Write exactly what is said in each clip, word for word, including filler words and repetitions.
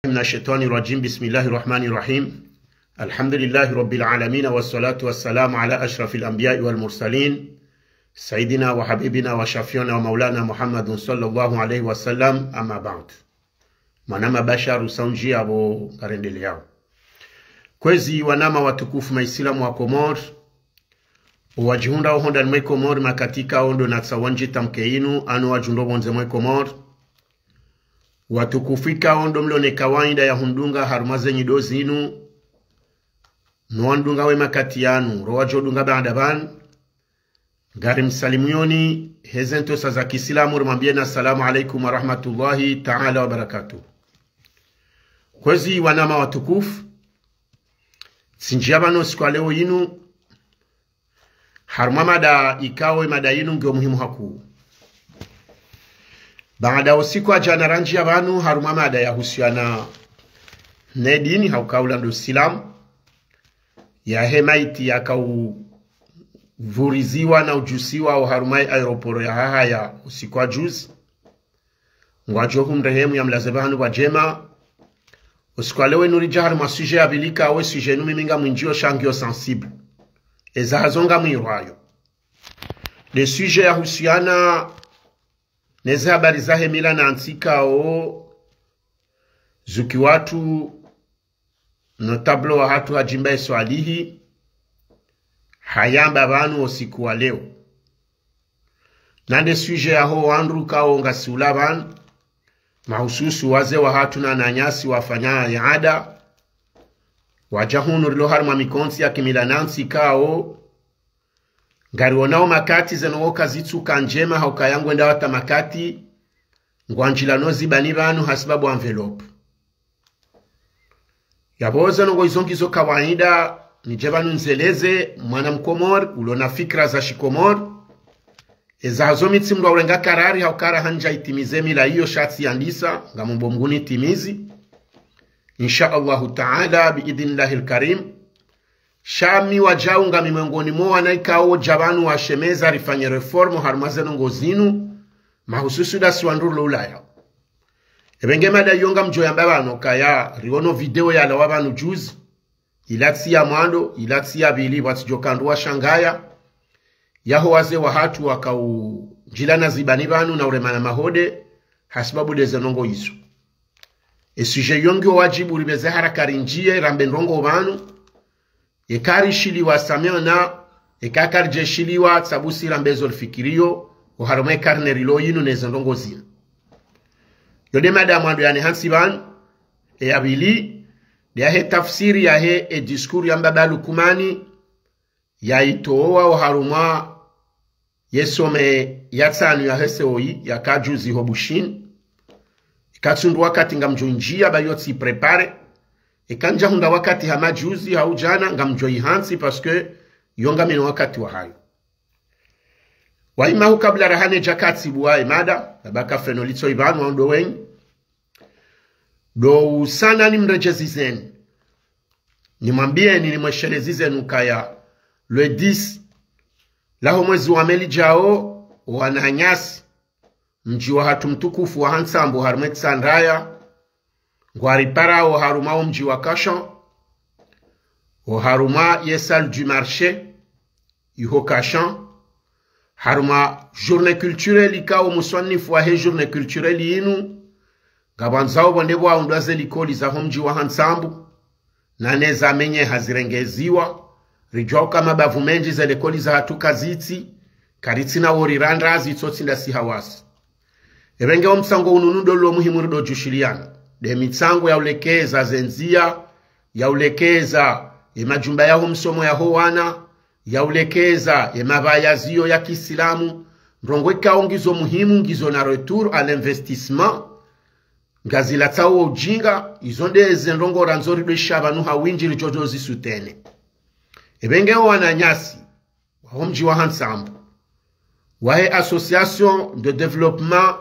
من الشيطان الرجيم. بسم الله الرحمن الرحيم. الحمد لله رب العالمين، والصلاة والسلام على أشرف الأنبياء والمرسلين، سيدنا وحبيبنا وشفيعنا ومولانا محمد صلى الله عليه وسلم. أما بعد. Mwanama Bashar usaunji abo karendelea. Kwezi wanama watukufu maisilamu wa Komori, wadjihundra oho ndani mwe Komori makatika ondo natsa wandji tamke inu, ano wadjihundra pvondze mwe Komori. Watukufu ikao ndo mlo ne kawaida ya hundunga harumwa ze nyido zinu, no wandunga we makati yanu, ro wadjo dunga baada pvanu. Ngari msalimuyoni, heze ntsontsa za kisilamu, rimwambieni assalamu alaikum wa rahmatullahi ta'ala wa barakatuh. Kwezi wanama watukufu, tsindjia pvanu siku ya leo inu, harumwa mada ikao ye mada inu ngiyo muhimu hakuu. Baada usiku wa djana randjia pvanu harumwa mada yahusiana ne dini hauka ula ndo silamu, yahe maiti yakauvuriziwa na udjusiwa oharumwa ye aéroport ya Hahaya usiku wa juzi. Ngwadjo humrehemu yamlaze pvahanu pvadjema. Usiku wa leo inu ridja harumwa sujet ya pvilika, we sujet inu mimi ngamwindjio sha ngiyo sensible. Eza hazo ngamwirwayo. Le sujet yahusiana neze habari zahe mila na ntsi ikao zuki watru notable wahatru Hadjimba Swalihi hayamba pvanu usiku wa leo. Na nde sujet yaho wandru ikao ngasi ula pvanu, mahususu wazee wahatru na wananyasi wafanya iada, wadja hunu rilo harumwa mikontsi ya kimila na ntsi ikao ngarionao makati zeno woka zitsuka ndjema hauka yangwenda wata makati ngwandjilano zibani pvanu hasibabu enveloppe. Yapvo zeno ngo izo ngizo kawaida, nidje pvanu nzeleze mwana mkomori ulo na fikira za shikomori. Eza hazo mi tsi mndru wa urenga karari hauka raha nidja itimize mila iyo sha tsi yandisa, ngamumbo Mngu nitimizi, insha Allahu ta'ala, bi idhnillahil karim. Sha mi wadjau ngami mwengoni mwa wana ikao dja pvanu washemeza rifanye réforme harumwa zeno ngo zinu, mahususu dasi wandru rilo Ulaya. Epvenge mada iyo ngamdjo yamba pvanu kaya riono video yalawa pvanu juzi, ila tsi ya mwando, ila tsi ya pvili, pvwatsidjo ka ndru washangaya, yaho wazee wahatru wakaundjilana zibani pvanu na uremana mahode, hasibabu de zeno ngo izo. E sujet iyo ngiyo wadjibu ripveze haraka rindjie, rambe ndrongo pvanu, eka rishiliwa sami'na, eka karidjeshiliwa tsabusi rambe zo rifikiriyo, oharumwa ye karne rilo inu neze ndrongo zinu. Yo de mada ya mwando yani hantsi pvanu, e ya pvili, de yahe tafsiri yahe e discours ya mbaba Lukumani, yaitowa oharumwa ye sommet ya tsanu yahe COI yaka juzi ho Bushini. Eka tsi undru wakati ngamdjo indjia ba yo tsi préparé. Eka ndja hundra wakati hama juzi hau djana ngamdjo ihantsi parce que yo ngamina wakati wahayo. Waima hu kabla raha nedja katsibuwa ye mada, baba kafeno litso ipvanu wa ndo wenyi. Do usana nimredjezizeni. Nimwambieni, nimweshelezizeni ukaya le dix laho mwezi wa meli djao, wananyasi, mdji wahatru mtukufu wa Hantsambu harumwa ye Tsandraya, ngwariparao harumwa wo mdji wa Kashan, oharumwa ye salle du marché, iho Kashan, harumwa journée culturelle ikao muswanifu wahe journée culturelle inu, ngapvandzao pvonde pvwaundwa ze likoli zaho mdji wa Hantsambu, na neza menye hazirengeziwa, ridjuwa uka mabavu mendji ze likoli zahatru kazitsi, karitsina wo riranda zitsotsi ndasi hawasi. Epvenge wo mtsango unu nundo lo muhimu rido djushiliana. De mitsango ya ulekeza ze ndzia, ya ulekeza ye majumba yaho msomo yaho wana, ya ulekeza ye mapvaya ziyo ya kisilamu, ndrongo ikao ngizo muhimu, ngizo na retour à l'investissement, ngazilatsao wo ujinga, izo nde ze ndrongo randzo rido isha pvanu ha windji ridjo djo zisoutenir. Epvenge wo wananyasi, waho mdji wa Hantsambu, wahe Association de Développement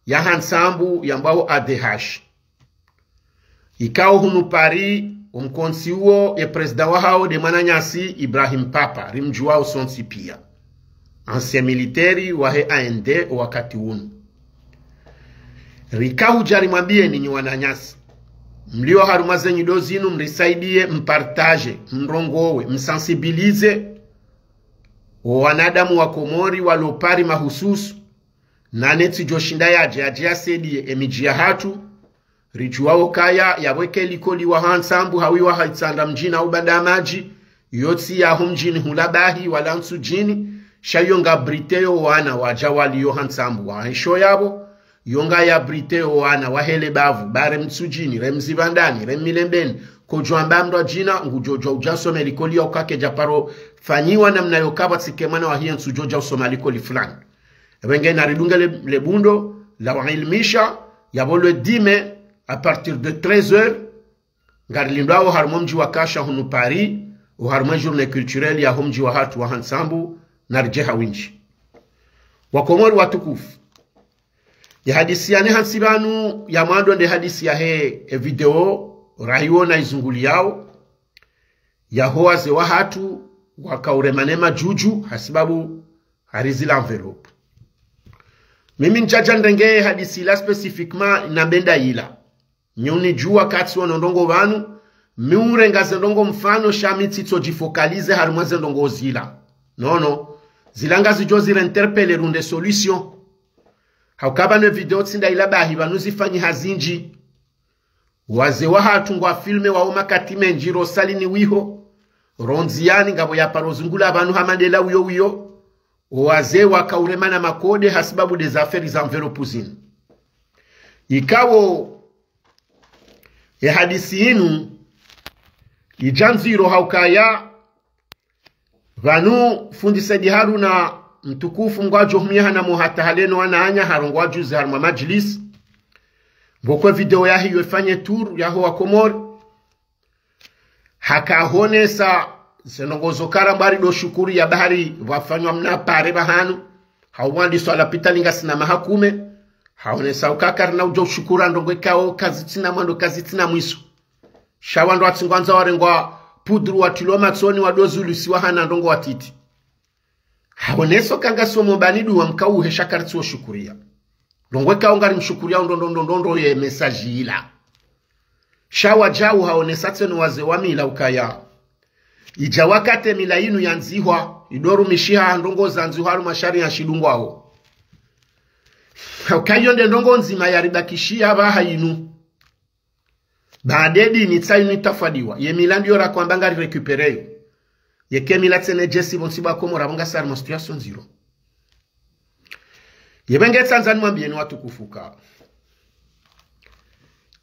ya Hantsambu yambwao A D H. Ikao hunu Paris, wo mkontsi uwo, ye président wahao de mwananyasi Ibrahim Papa, rimdjuwao sontsi pia. Ancien militaire wahe A N D o wakati unu. Rika hudja rimwambieni nyi wananyasi. Mlio harumwa ze nyido zinu, mrisaidiye, mpartage, mrongowe, msensibilize wo wanadamu wa Komori walo Paris mahususu, nane tsidjo shinda yadje, yadje yasaidiye emidji yahatru. Ridjuwa ukaya yapvo eka likoli wa Hantsambu, hau wa Haitsandra mdjini, hau Bandamadji, yotsi ya ho mdjini hula bahi wala Ntsudjini, sha yo nga abrite yo wana wadja waliyo Hantsambu, wahe sho yapvo, yo nga ya abrite yo wana wahe le bavu, ba re Mtsudjini, re Mziphandani, re Milembeni, kodjo amba mndru adjina, ngudjo djuwa udja some likoli ya uka kedja paro fanyiwa namna yo kapvatsi ke mwana wahe ntsu udjo dja usoma likoli fulani. Epvo nge naridunge le, le bundo la wailimisha, yapvo le dix mai, à partir de treize heures, ngarilindwawo harumwa mdji wa Kasha hunu Paris, oharumwa journée culturelle ya ho mdji wahatru wa Hantsambu, naridje ha windji. Wakomori watukufu, ye hadisi yane hantsi pvanu ya mwando nde hadisi yahe e video rahiwona izunguliyao, ya ho wazee wahatru waka urema ne madjudju hasibabu hari zila enveloppe. Mimi ntsadja ndrenge hadisi ila spécifiquement na mbenda ila. Nyi unidjuwa katsi wono ndrongo pvanu, mi urenga ze ndrongo mfano sha mi tsitso djifocaliser harumwa ze ndrongo zila. Non, non. Zila ngazidjo zire interpeller runde solution. Hauka pvanu e video tsi nda ila bahi pvanu zifanyiha zindji. Wazee wahatru ngwa filmé wawo makati mendji ro salini wiho, ro ndziyani ngapvo ya paro zungula pvanu hama ndela wiyo wiyo. Owazee waka urema na makode hasibabu nde ze affaire za enveloppe zinu. Ikawo, e hadisi inu, idja ndziro haukaya, pvanu fundi Saidi Haruna mtukufu ngwadjo humiya hana mo hata haleno wananya harongowa juzi harumwa madjilisi. Ngoko e video yahe yo ifanye tour ya ho Wakomori. Haka honesa ze ndrongo zo kara mbari ndo shukuriya bahari pvwafanywa mna pare pvahanu. Hauwandiswa lapitali ngasina maha kume. Haonesa uka karina udjo ushukura ndrongo ikao kazitsina mwando kazitsina mwiso. Sha wandru watsi ngwandzo warengwa pudru watrilwa matsoni wado zulusiwa hana ndrongo watiti. Haonesa uka ngasi wo mo mbani duwa mkauhe sha karitsi wo shukuriya. Ndrongo ikao ngari mshukuriya ndo ndo ndo ndo ndo ye message ila. Sha wadjau haonesa tsena wazee wa mila ukaya. Idja wakati e mila inu yandzihwa, ido rumishiha ha ndrongo zandzihwa harumwa shariya shidungwawo. Hauka iyo nde ndrongo ndzima yaribakishiya pvaha inu. Baada e dini tsa inu itafwadiwa, ye mila ndiyo rakwamba ngari récupérer yo. Yeka e mila tsena djesi pvontsi pvwa Komori pvo ngasi harumwa situation ndziro. Yepvo nge tsandza nimwambiyeni watukufu ka.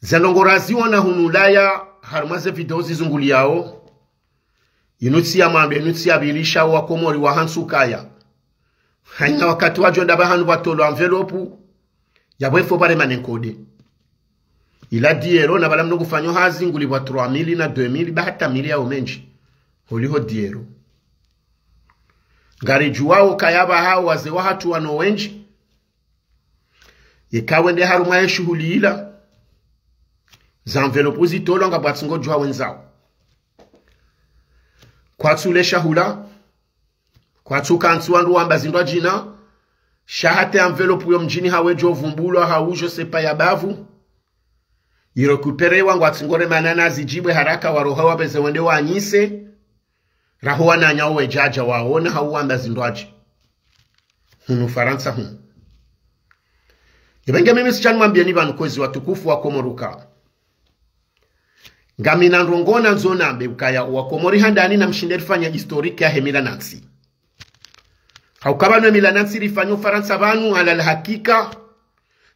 Ze ndrongo raziona hunu Ulaya, harumwa ze video zizunguliyao. Inu tsi ya mwando, inu tsi ya pvili sha Wakomori wahantsi ukaya. Haina wakati wadjo nda pvahanu pvatolwa enveloppe, yapvo ifo pvarema ne nkode. Ila dix euros na pvala mndru ngufanyo hazi ngulipvwa trois mille na deux mille, ba hata mille yao mendji. Holiho dix euros. Ngaridjuwao kaya pvaha wazee wahatru wano wendji. Yeka wende harumwa ye shuhuli ila. Ze enveloppe zitolwa ngapvwatsi ngodjuwa wendzawo. Kwatsu lesha hula. Kwatsu kantsi wandru wamba zindru adjina. Sha hata enveloppe yo mdjini hawe djo vumbulwa hau je sais pas ya bavu. I récupérer wa ngwatsi ngoremana na zidjibwe haraka waroha wapveze wende wanyise. Raho wananya wo wedjadja waona hau wamba zindru adji. Hunu Farantsa hunu. Yepvo nge mimi sitsa nimwambiyeni pvanu kwezi watukufu Wakomori uka. Ngamina ndrongo nandzo nambe ukaya Wakomori handani namshinde rifanye historique yahe mila nantsi. Hauka pvanu e mila nantsi rifanya Ufarantsa pvanu ala la hakika.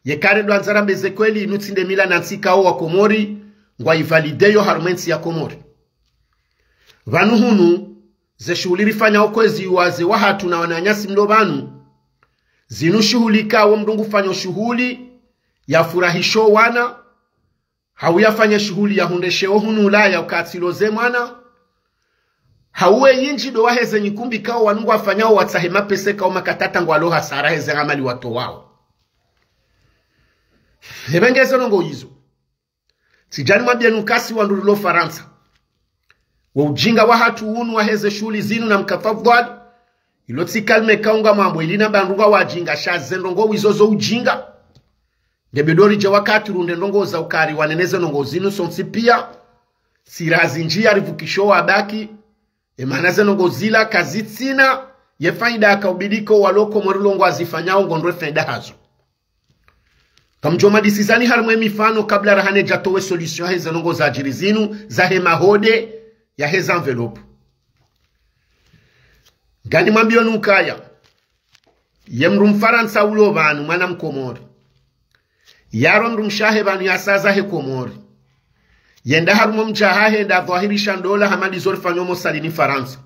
Yeka rendo andza rambe ze kweli inu tsi nde mila nantsi ikao Wakomori ngwa ivalider yo harumwa e ntsi ya Komori. Pvanu hunu, ze shuhuli rifanyao kwezi wazee wahatru na wananyasi mlo pvanu. Zinu shuhuli ikao mndru ngufanyo shuhuli, yafurahisho wana, hau yafanye shuhuli yahundre sheo hunu Ulaya uka atsiloze mwana. Hau we yindji ndo waheze nyikumbi ikao wanu ngwafanyao watsahe mapesa ikao makatata ngwalo hasara heze amali watowao. Yepvo nge ze ndrongo izo. Tsidja nimwambiyeni uka si wandru rilo Farantsa. Wo ujinga wahatru unu waheze shuhuli zinu namkafadhwali. Ilo tsi kalima ikao ngamwambo ili namba ndru ngwa wajinga sha ze ndrongo izo zo ujinga. Nge bidori dja wakati runde ndrongoo za ukaya waneneze ndrongoo zinu sontsi pia. Sira zindji ya rivukisho wabaki. Emana ze ndrongoo zila kazitsina ye faida yaka ubidi ko walo Komori lo ngwazifanyao ngondro faida hazo. Kamdjo madisizani harimwa emifano kabla rahane djatowe solution heze ndrongoo zadjiri zinu, zahe mahode, yaheze enveloppe. Ngani mwambiyo nukaya. Ye mdru Mfarantsa ulo pvanu, mwana Mkomori. Yaro mdrumshe wahe pvanu yasaza he Komori. Yenda harumwa mdji wahahe yenda dhwahirisha ndola hama ndizo rifanyao mo salini Farantsa.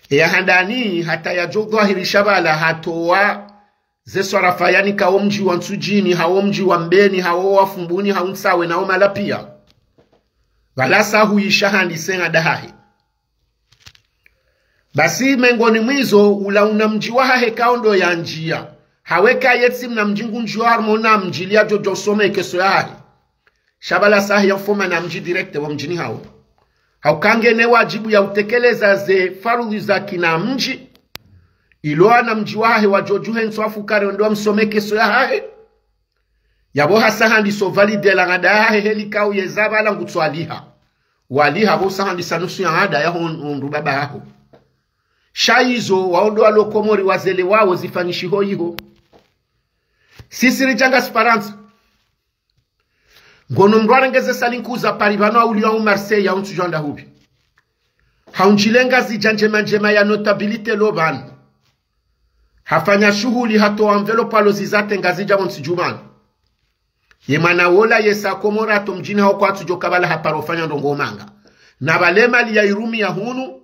Eya handani hata yadjo dhwahirisha pvala hatowa ze swarafa yanika wo mdji wa Ntsudjini, hawo mdji wa Mbeni, hawo wa Fumbuni, hawo Ntsawe, nawo mala pia. Pvala sa huyisha handise ngada hahe. Basi mengoni mwa izo ula una mdji wahahe kao ndo yandjia. Hawe ka yetsi mna mdji ngundjio harumwa na mdji ili yadjo djo some keso yahahe. Sha pvala sa haya mfoma na mdji direct wa mdjini hawo. Hauka ngena wadjibu ya utekeleza ze farudhi za kina mdji. Ilo wana mdji wahahe wadjo djuhe ntsu afukare ndo wamsome keso yahahe. Yapvo hasa handiso valide la ngada yahahe heli kao yeza pvala ngutso aliha. Waliha pvo sa handisa nusu ya ngada yaho n-, ndru baba haho. Sha izo, wao ndo walo Komori wazelewawo zifanyishiho iho. Sisi ridja ngasi Farantsa. Ngono mdru arenge ze salini kuu za Paris pvanu hau Lyon hau Marseille hau Ntsudjini hau hupvi. Haundjile Ngazidja ndjema ndjema ya notabilité lo pvanu. Hafanya shuhuli hatowa enveloppe alo zizate Ngazidja pvontsi dju pvanu. Ye mwana wola yesa Komori hato mdjini hawo kwatsu djo ka pvala haparo fanya ndrongoo manga. Na pvale mali ya irumia hunu,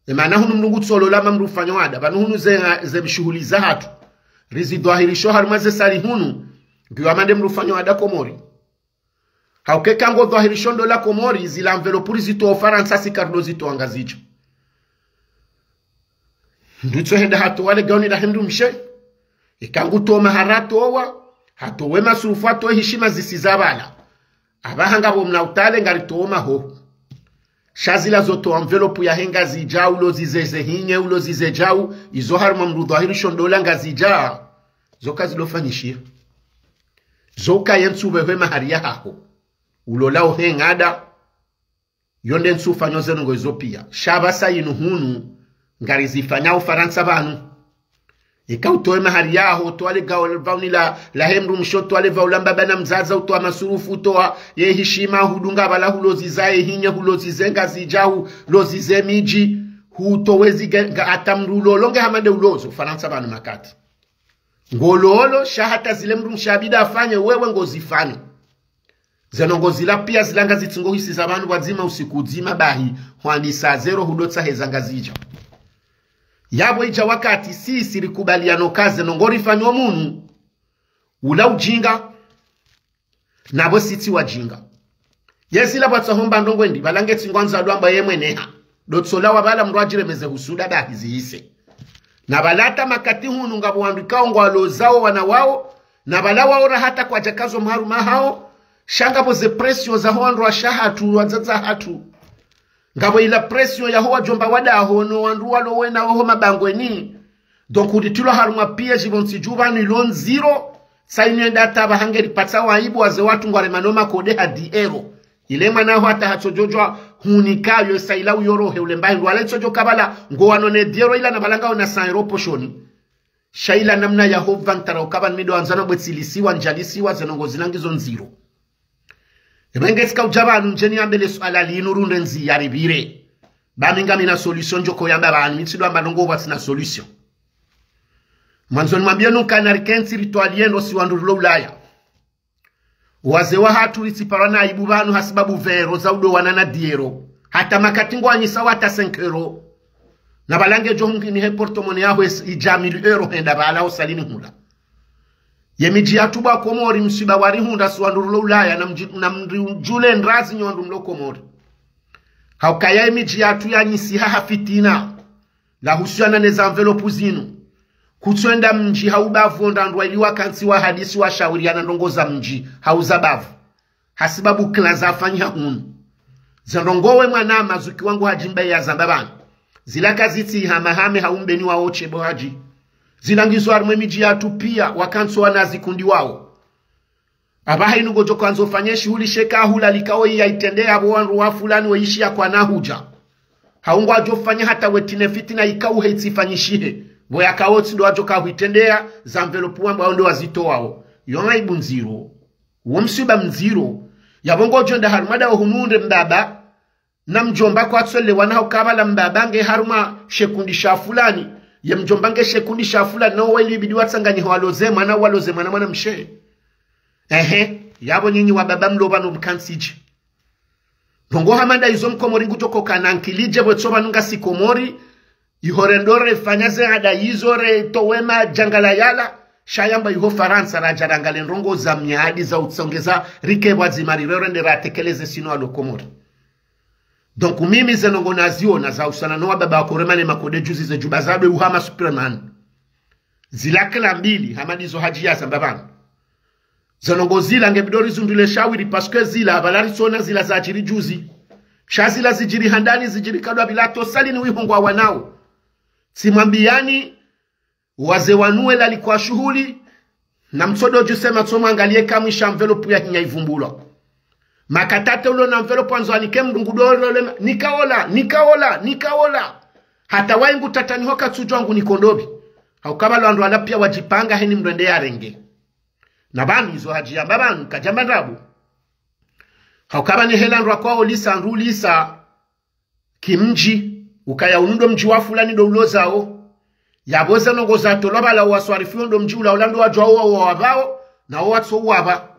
emana hunu mdru ngutsolola ma mdru ufanya wada, pvanu hunu ze, ze shuhuli zahatru. Rizidhwahirisho harumwa ze salini hunu, ngiyo amande mdru ufanya wada Komori. Hauka eka ngo dhwahirisho ndola Komori, zila enveloppe rizitowa Farantsa si kardo zitowa Ngazidja. Ndutso henda hatowa le gauni lahe mdrumshe. Eka ngutowa mahari atowa, hatowe masurufu atowe hishima zisiza pvala. Apvaha ngapvo mna utale ngaritowo maho. Sha zila zotowa enveloppe yahe Ngazidja ulo zize ze hinye ulo zize djau, izo harumwa mdru dhwahirisho ndola Ngazidja, zo kazilo fanyishiha. Zo uka ye ntsu pvehwe mahari yahaho. Ulola ohe ngada. Yo nde ntsu ufanyao ze ndrongoo izo pia. Sha pvasa inu hunu, ngarizifanyao Farantsa pvanu. Eka utowe mahari yaho, utowa le gauni la, lahe mdrumshe, utowa le pvau la mbaba na mdzadze, utowa masurufu, utowa ye hishima, hudunga pvala hulo ziza, ye hinye hulo zize Ngazidja, hulo zize midji, hutowe zige, nga hata mdru ulolo nge hama nde ulozo, Farantsa pvanu makati. Ngololo, sha hata zile mdrumshe yabidi afanye, wewe ngozifanya. Ze ndrongoo zila pia zila ngazitsingo hisiza pvanu pvwadzima usiku udzima bahi, hwandisa zero hudo tsaha eza Ngazidja. Yapvo idja wakati sisi rikubaliana uka ze ndrongoo rifanyao munu, ula ujinga, napvo sitsi wajinga. Yezila pvwatsaho mba ndrongoo ndi, pvala nge tsi ngwandzo ado amba ye mweneha. Ndo tsola wa pvala mdru adjiremeze husuda bahi zihise. Na pvala hata makati hunu ngapvo wandru ikao ngwalozao wana wao, na pvala wao ra hata kwadjakazo maharuma hao, sha ngapvo ze pression zaho wandru washe wahatru, wadzadze wahatru. Ngapvo ila pression yaho wadjomba wadaho, no wandru walo wena oho mabangweni. Donc, uritrilwa harumwa piège pvontsi dju pvanu ilo ndziro, sa inu yenda hata pvaha nge ripatsa waibu waze watru ngwaremano makode ha dix euros. Ile mwana aho hata hatsodjodjwa hunikayo sa ila uyorohe ule mbahi, ndo wala itsodjo ka pvala ngo wano ne dix euros ila na pvala ngawo na cent euros poshoni. Sha ila namna yaho pvantara uka pvanu mi ndo wandzana bwe tsilisiwa, ndjalisiwa, ze ndrongoo zila ngizo ndziro. Ebe nge tsika udja pvanu ndje niyambe le suala linu runde ndziya ripvire. Ba mi ngamina solution ndjoko yamba pvanu, mi tsido amba ndrongoo pvwatsina solution. Mwandzo nimwambiye nuka na rikentsi ritwaliye ndo si wandru rilo Ulaya. Wazee wahatru ritsiparwa na aibu pvanu hasibabu vingt euros za udo wana na dix euros. Hata makati ngwanyisa wata cinq euros. Na pvala ngedjo humkini he porte-monnaie yaho es-, idja mille euros henda pvala ho salini hula. Ye midji yatru bwa Komori msiba warihundra si wandru rilo Ulaya na mdji-, na mdru djule ndrazi nyi wandru mlo Komori. Haukaya ye midji yatru yanyisiha ha fitina. La husiana ne za enveloppe zinu. Kutswenda mdji hau bavu onda ndrwa ili wakantsi wahadisi washawiriana ndrongoo za mdji hau za bavu. Hasibabu kila zafanyiha hunu. Za ndrongoo we mwana mazuki wangu hadji mbaye yazamba pvanu. Zila kazitsi hamahame hau mbeni wao shebo hadji. Zila ngizo harumwa ye midji yatru pia wakantsi wana zikundi wao. Apvaha inu ngodjo kandza ufanye shuhuli sheka hula likao iya itrende yapvo wandru wa fulani weishiya kwana hudja. Hau ngwadjo fanya hata wetrine fitina ikao heitsifanyishihe. Pvo yakao tsi ndo wadjo kahuitrendeya, za enveloppe wamba wo ndo wazitowao. Yo aibu ndziro. Wo msiba mdziro. Yapvo ngodjo enda harumwa daho hunu nde mbaba na mdjomba kwatsu elewana hau kabala mbaba nge harumwa shekundi sha fulani, ye mdjomba nge shekundi sha fulani, no weli ibidi watsanganyihe waloze mwana, waloze mwana mwanamshe. Ehe, yapvo nyinyi wababa mlo pvanu mkantsije. Ndrongoo hama nda izo mkomori ngudjo koka na nkilije pvwetso pvanu ngasi Komori, iho rendo refanya ze ada izo retowe madjangala yala, sha yamba iho Farantsa radja rangale ndrongoo za miadi za utsongeza rike pvwadzima rirero nde ratekeleze sino alo Komori. Donc mimi ze ndrongoo naziona za usana no wababa wakorema ne makode juzi ze djuba zadwe uhama Superman. Zila kila mbili, hama ndizo hadji yazamba pvanu. Ze ndrongoo zila nge bidi rizundule shawiri, parce que zila, pvala ritsona zila zadjiri juzi. Sha zila zidjiri handani, zidjiri kadwa bila to sali ni wihongwa wanao. Tsimwambiyani, wazee wanu wela likwa shuhuli, na mtsodo djuse matso mwangaliye kamwe sha enveloppe ya hinya ivumbulwa. Makatate ulo na enveloppe wandzo anike mdru ngudjo lole ma-, nikaola, nikaola, nikaola. Hata wayi ngu tatani ho katsudjwa ngu niko ndopvi. Hauka pvalo wandru wala piya wadjipanga heni mdru ende yarenge. Na pvanu izo hadji yamba pvanu, kadjamba ndrabo. Hauka pvanu hela ndrwa kwao lisa, ndru lisa. Kimdji, ukaya unu ndo mdji wa fulani ndo ulozao. Yapvo ze ndrongoo zatolwa pvala waswarifu yo ndo mdji ula ula ndo wadjwao wa, wa, wapvao, na wo watso wapva.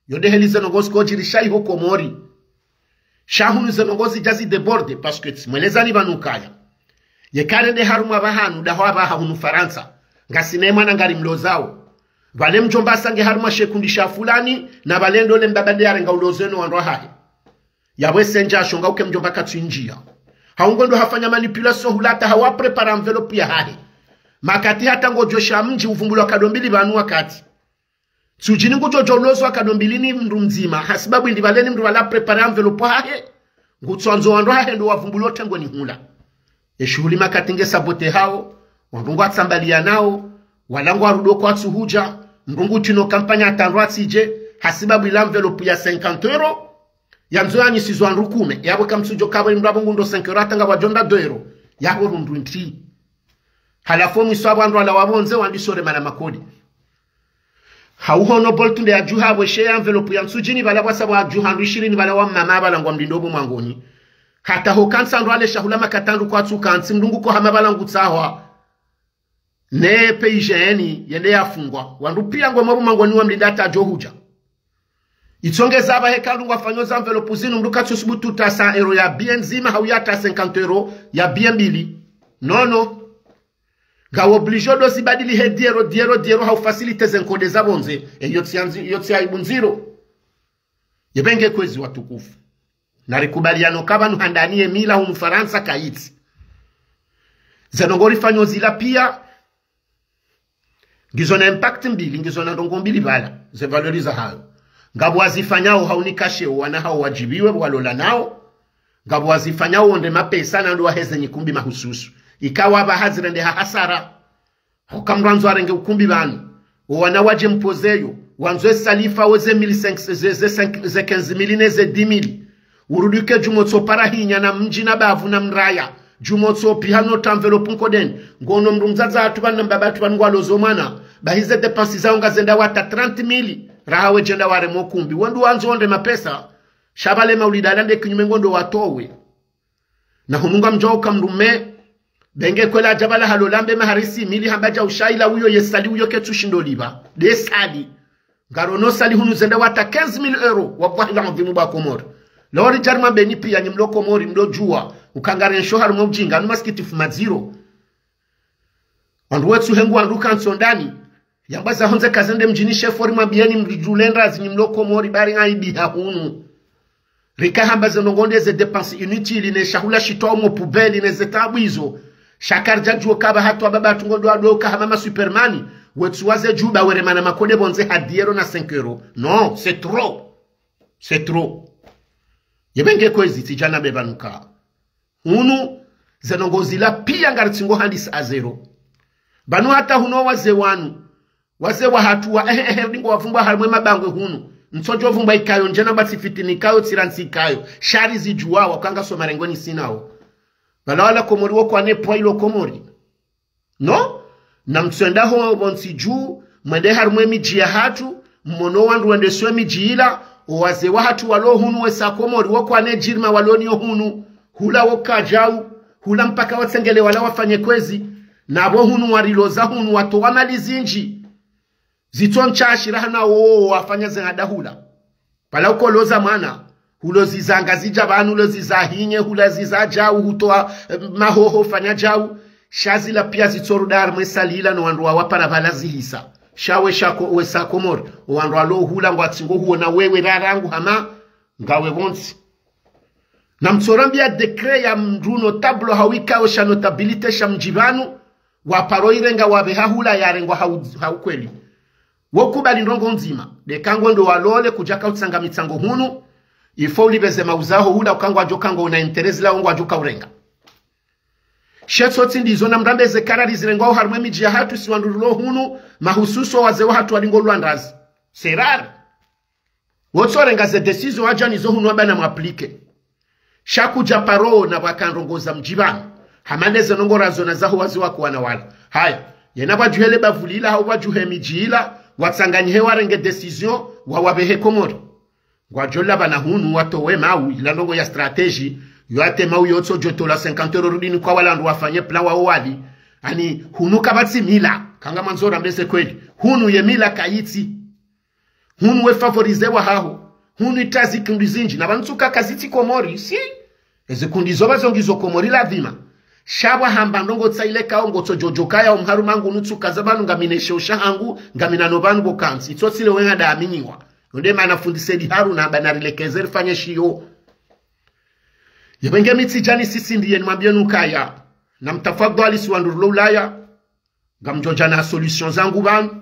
Yo nde heli ze ndrongoo zikodjiri sha iho Komori. Sha hunu ze ndrongoo zidja zi déborde, parce que tsimwelezani pvanu ukaya. Yeka rende harumwa pvahanu, daho apvaha hunu Farantsa. Ngasi ne mwana ngari mlozao. Pvale mdjomba sa nge harumwa shekundi sha fulani, na pvale ndo le mbaba nde yarenga uloze no wandru wahahe. Yapvo ese ndja shonga uke mdjomba katsu indjiya. Hau ngondo hafanya manipulation hula hata hawa prépare enveloppe yahahe. Makati hata ngodjo sha mdji uvumbulwa kado mbili pvanu wakati. Tsudjini ngudjo djo ulozwa kado mbili ni mdru mdzima. Hasibabu indi pvale ni mdru pvala prépare enveloppe yahahe. Ngutsandzo wandru wahahe ndo wavumbulwa tengoni hula. Eshuhuli makati nge saboté hao, wandru ngwatsambaliyanao, wala ngwarudi kwatsu hudja, mdru ngutsino kampanya hata ndrwa tsidje, hasibabu ila enveloppe ya cinquante euros, yandzo yanyisizwa ndru kume, yapvo kamtsudjo kapvo mdru apvo ngundo cinq euros hata ngapvo adjo nda deux euros, yapvo rundru ntsi. Halafu omwiso apvo wandru wala wapvondze wandisore mana makodi. Hauhono Bolt nde yadjuha pvweshe ya enveloppe ya ntsudjini pvala pvwasa pvwadjuha ndru ishirini pvala wa mama pvala ngwamlindo pvo mwangoni. Hata ho kantsa ndru ale shahula makati ndru kwatsu kantsi mdru nguko hama pvala ngutsahwa. Ne P I G N yende yafungwa. Wandru piya ngwamo pvo mwangoni wamlinda hata adjo hudja. Itsongeza apvahe ka ndru ngwafanyo za enveloppe zinu mdru katsu subutu ta cent euros ya billet ndzima hau ya ta cinquante euros ya billet mbili. Non, non. Ngawo obligé do zibadili he dix euros, dix euros, dix euros, hau facilité ze nkode za pvondze. E, yo tsi ya ndzi-, yo tsi ya aibu ndziro. Ye pvenge kwezi watukufu. Na rikubaliane uka pvanu handani ye mila hunu Farantsa kayitsi. Ze ndrongoo rifanyo zila piya. Ngizo na impact mbili, ngizo na ndrongoo mbili pvala. Ze valeur zahayo. Ngapvo wazifanyao haunika sheo wana hao wadjibiwe walola nao. Ngapvo wazifanyao wonde mapesa na ndo waheze nyikumbi mahususu. Ikawa pvaha zirendeha hasara. Hoka mdru andzo arenge ukumbi pvanu. Owana wadje mpozeyo. Wandzo esalifa wo ze mille cinq, ze, ze cinq, ze quinze mille ne ze dix mille. Urudi uke djumotso para hinya na mdji na bavu na mraya. Djumotso piha no ta enveloppe nkodeni. Ngono mdru mdzadze hatru pvanu na mbaba hatru pvanu ngwalozo mwana. Bahi ze dépenses zawo ngazenda wata trente mille. Raha wedjenda waremo ukumbi. Wendru wandzo wonde mapesa. Sha pvale maulida ala nde kinyume ngondo watowe. Na hunu ngamdjao uka mdrume, benge kwela adja pvala halola mbe mahari six mille hamba dja ushaila uyo ye salle uyo ketsu shindo lipva. Nde salle. Ngarono salle hunu zenda wata quinze mille euros, wallahi l'adhwimu ba Komori. Lori djari mambeni piya nyi mlo Komori, mlo djuwa, uka ngarensho harumwa udjinga, anu masikitifu madziro. Wandru wetsu hengu wandru kantsi ondani. Yamba za hondze kazende mdjini shefori mwambiyeni mdru djule ndrazi nyi mlo Komori bari ngaibiha hunu. Rika hamba ze ndrongoo nde ze dépenses inutiles ne shahula shitwa omo poubelle ne ze tabu izo. Sha karidja djuo kaba hatru ababa hatru ngondo wadwo uka hama ma Superman. Wetsu waze djuba were mana makode pvondze ha dix euros na cinq euros. Non, c'est trop. C'est trop. Ye pvenge kwezi tsidjana be pvanu ka. Hunu, ze ndrongoo zila piya ngaritsingo handisa à zéro. Pvanu hata hunu wazee wanu. Wazee wahatru wa, ehe, ehe, ndingo wavumbwa harimwe mabangwe hunu. Ntsodjo vumbwa ikayo ndjena ba tsifitini ikayo, tsirantsi ikayo. Sha rizidjuwa, waka ngasoma rengweni sinao. Pvala wala Komori wo kwane pwa ilo Komori. No? Namtsoenda ho pvontsi dju, mwende harumwa emidji yahatru, mmono wandru wendesao emidji ila, owazee wahatru walo hunu wesa Komori, wo kwane djirima walo niyo hunu, hula woka djau, hula mpaka watsengele wala wafanye kwezi, napvo hunu wariloza hunu watowa mali zindji. Zitso ntsha shiraha na wo wafanya zengada hula. Pvala ukoloza mwana, huloziza ngazidja pvanu, huloziza hinye, hulaziza djau, hutowa, eh, mahoho, fanya djau. Sha zila pia zitso ruda harumwa esalila no wandru wawapara pvala zihisa. Sha we sha ko-, wesa Komori, owandru walo hula ngwatsingo huona wewe rarangu hama, ngawe pvontsi. Namtsorambia décret ya mndru notable hawikao sha notabilité sha mdji pvanu, waparo irenga wapveha hula yarengwa hau-, haukweli. Wokubali ndrongo ndzima, de kango ndo walole kudjaka utsanga mitsango hunu, ifo ulipveze mauzaho hula uka ngwadjo kango una intérêt zila wo ngwadjo kaurenga. Shetso tsi ndizo namrambe ze karari zirengwao harumwa emidji yahatru si wandru rilo hunu, mahususu wazee wahatru walingo lwandazi. C'est rare. Wotsorenga ze décision wadja nizo hunu wamba namwaplike. Sha kudja paro na pvaka ndrongo za mdji pvanu. Hama nde ze ndrongo razona zaho wazee wakowana wala. Haya, yena pvwadjuhe le bavu lila hau pvwadjuhe midji ila, watsanganyihe warenge décision, wawapvehe Komori. Ngwadjo lala pvanu hunu watowe mau, ila ndrongo ya stratégie, yo ate mau yotsodjo tola cinquante euros rudini kwa wala wandru wafanye plan wao wali. Ani hunu kapvatsi mila, kanga mandzo rambe ze kweli. Hunu ye mila kayitsi. Hunu we favorisé wahaho. Hunu ita zikundi zindji. Na pvanu tsuka kazitsi Komori, si? Ezikundi zo pvazo ngizo Komori ladhima. Sha pvwa hamba ndrongo tsaile kao ngotsodjodjo kaya omharu mangu nutsuka za pvanu ngamina esheo shahangu, ngamina no pvanu pvo kantsi. Itso tsile wenga da aminyiwa. Yo nde mana fundi Said Haruna hamba narilekeze rifanye shiyo. Yepvenge mi tsidjani sisi ndiye nimwambie nukaya. Namtafadhali si wandru rilo Ulaya. Ngamdjodja na solution zangu pvanu.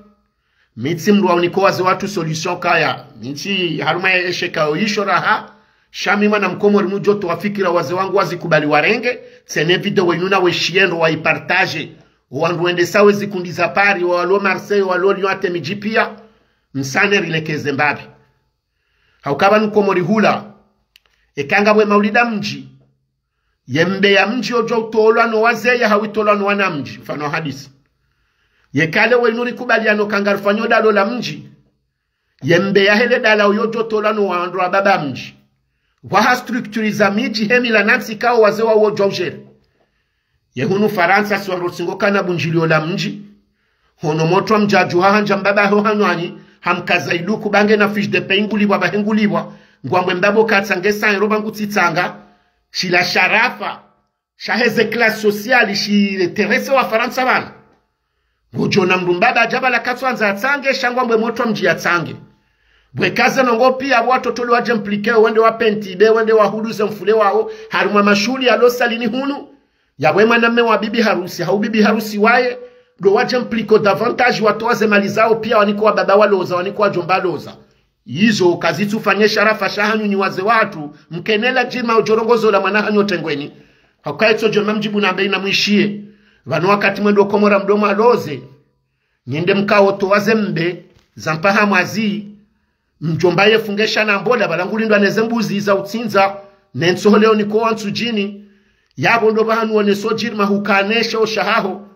Mi tsi mndru wa uniko wazee wahatru solution kaya. Mi tsi harumwa esheka yo isho raha. Sha mi mwana mkomori mdjo towa fikira wazee wangu wazikubali warenge. Tsena video yinu na weshiye ndo waipartage. Owandru wendesao ezikundi za Paris, owalo Marseille, owalo Lyon ate midji pia. Msane rilekeze mbapvi. Hauka pvanu Komori hula. Eka ngapvo emaulida mdji. Ye mbe ya mdji yodjo utolwa no wazee ya hau itolwa no wana mdji, mfano wa hadisi. Ye kale wenu rikubaliano ka ngarifanyo dalo la mdji. Ye mbe ya hele dala uyodjo utolwa no wandru wa baba mdji. Pvwaha structure za midji he mila na ntsi kao wazee wao wodjo ujere. Ye hunu Farantsa si wandru tsingo kana bundjilio la mdji. Hono motru wa mdji adjuha handza mbaba ho hanywani, hamkaza iduku ba ngena fiche de paie ngulipvwa ba he ngulipvwa, ngwambwe mbaba katsange cent euros ba ngutsitsanga, shila sharafa, shaheze classe sociale, shi le terese wa Farantsa pvanu. Ngodjona mndru mbaba adja pvala katsuandza atsange, sha ngwambwe motru wa mdji yatsange. Bwe kaze ndrongo pia pvo watoto le wadje impliqué, wende wa penti be, wende wa huduze mfule wao, harumwa mashuhuli yalo salini hunu, yapvo emwana mme wa bibi harusi, hau bibi harusi waye, ndo wadje impliqué davantage watowa ze mali zao pia waniko wa baba waloza, waniko wa djomba loza. Izo kazitsufanye sharafa shahanyu nyi wazee wahatru, mkene la djirima udjo rongozo la mwana hanyu tengweni. Hauka itso djo namdjibu nambe ina mwishiye. Pvanu wakati mwendo Komori mdomo aloze. Nyi nde mkao towa ze mbe, za mpaha mwazi, mdjomba ye fungesha na mbola, pvala ngulindwa neze mbuzi za utsindza, ne ntsoho leo niko wa ntsudjini, yapvo ndo pvahanu woneso djirima hukanesha oshahaho,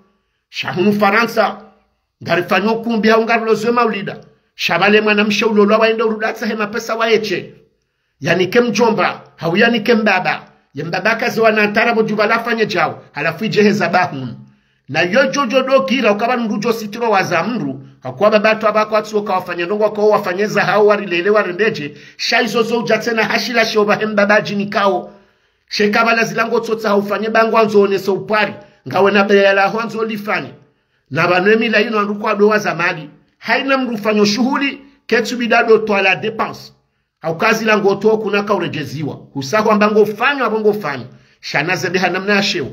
sha hunu Farantsa, ngarifanyo ukumbi hau ngarilozwe maulida, sha pvale mwana mshe ulolwa waende urudatsa he mapesa waeshe. Yanike mdjomba, hau yanike mbaba. Ye mbaba kaze wana ntara pvo djupva lafanye djao, halafu idje heza pvahunu. Na yo djodjo dokira, uka pvanu ndudjo sitiro waza mndru, hakuwa baba hatru apvako atsuo kawafanye ndrongo, kwao wafanye zahao, warilele, warendedje, sha izo zo udja tsena hashila sheo pvahe mbaba adjinikao. Sheka pvala zila ngotsotsaha ufanye ba ngwandzo onese upwari, ngawe na beya laho wandzo lifanye. Na pvanu emila inu wandru kwado waza mali. Haina mndru ufanyo shuhuli, ketsu bidi ado towa la dépense. Hauka zila ngotowo kuna kauredjeziwa. Husa hwamba ngofanyo, apvo ngofanyo. Sha na zende ha namna ya sheo.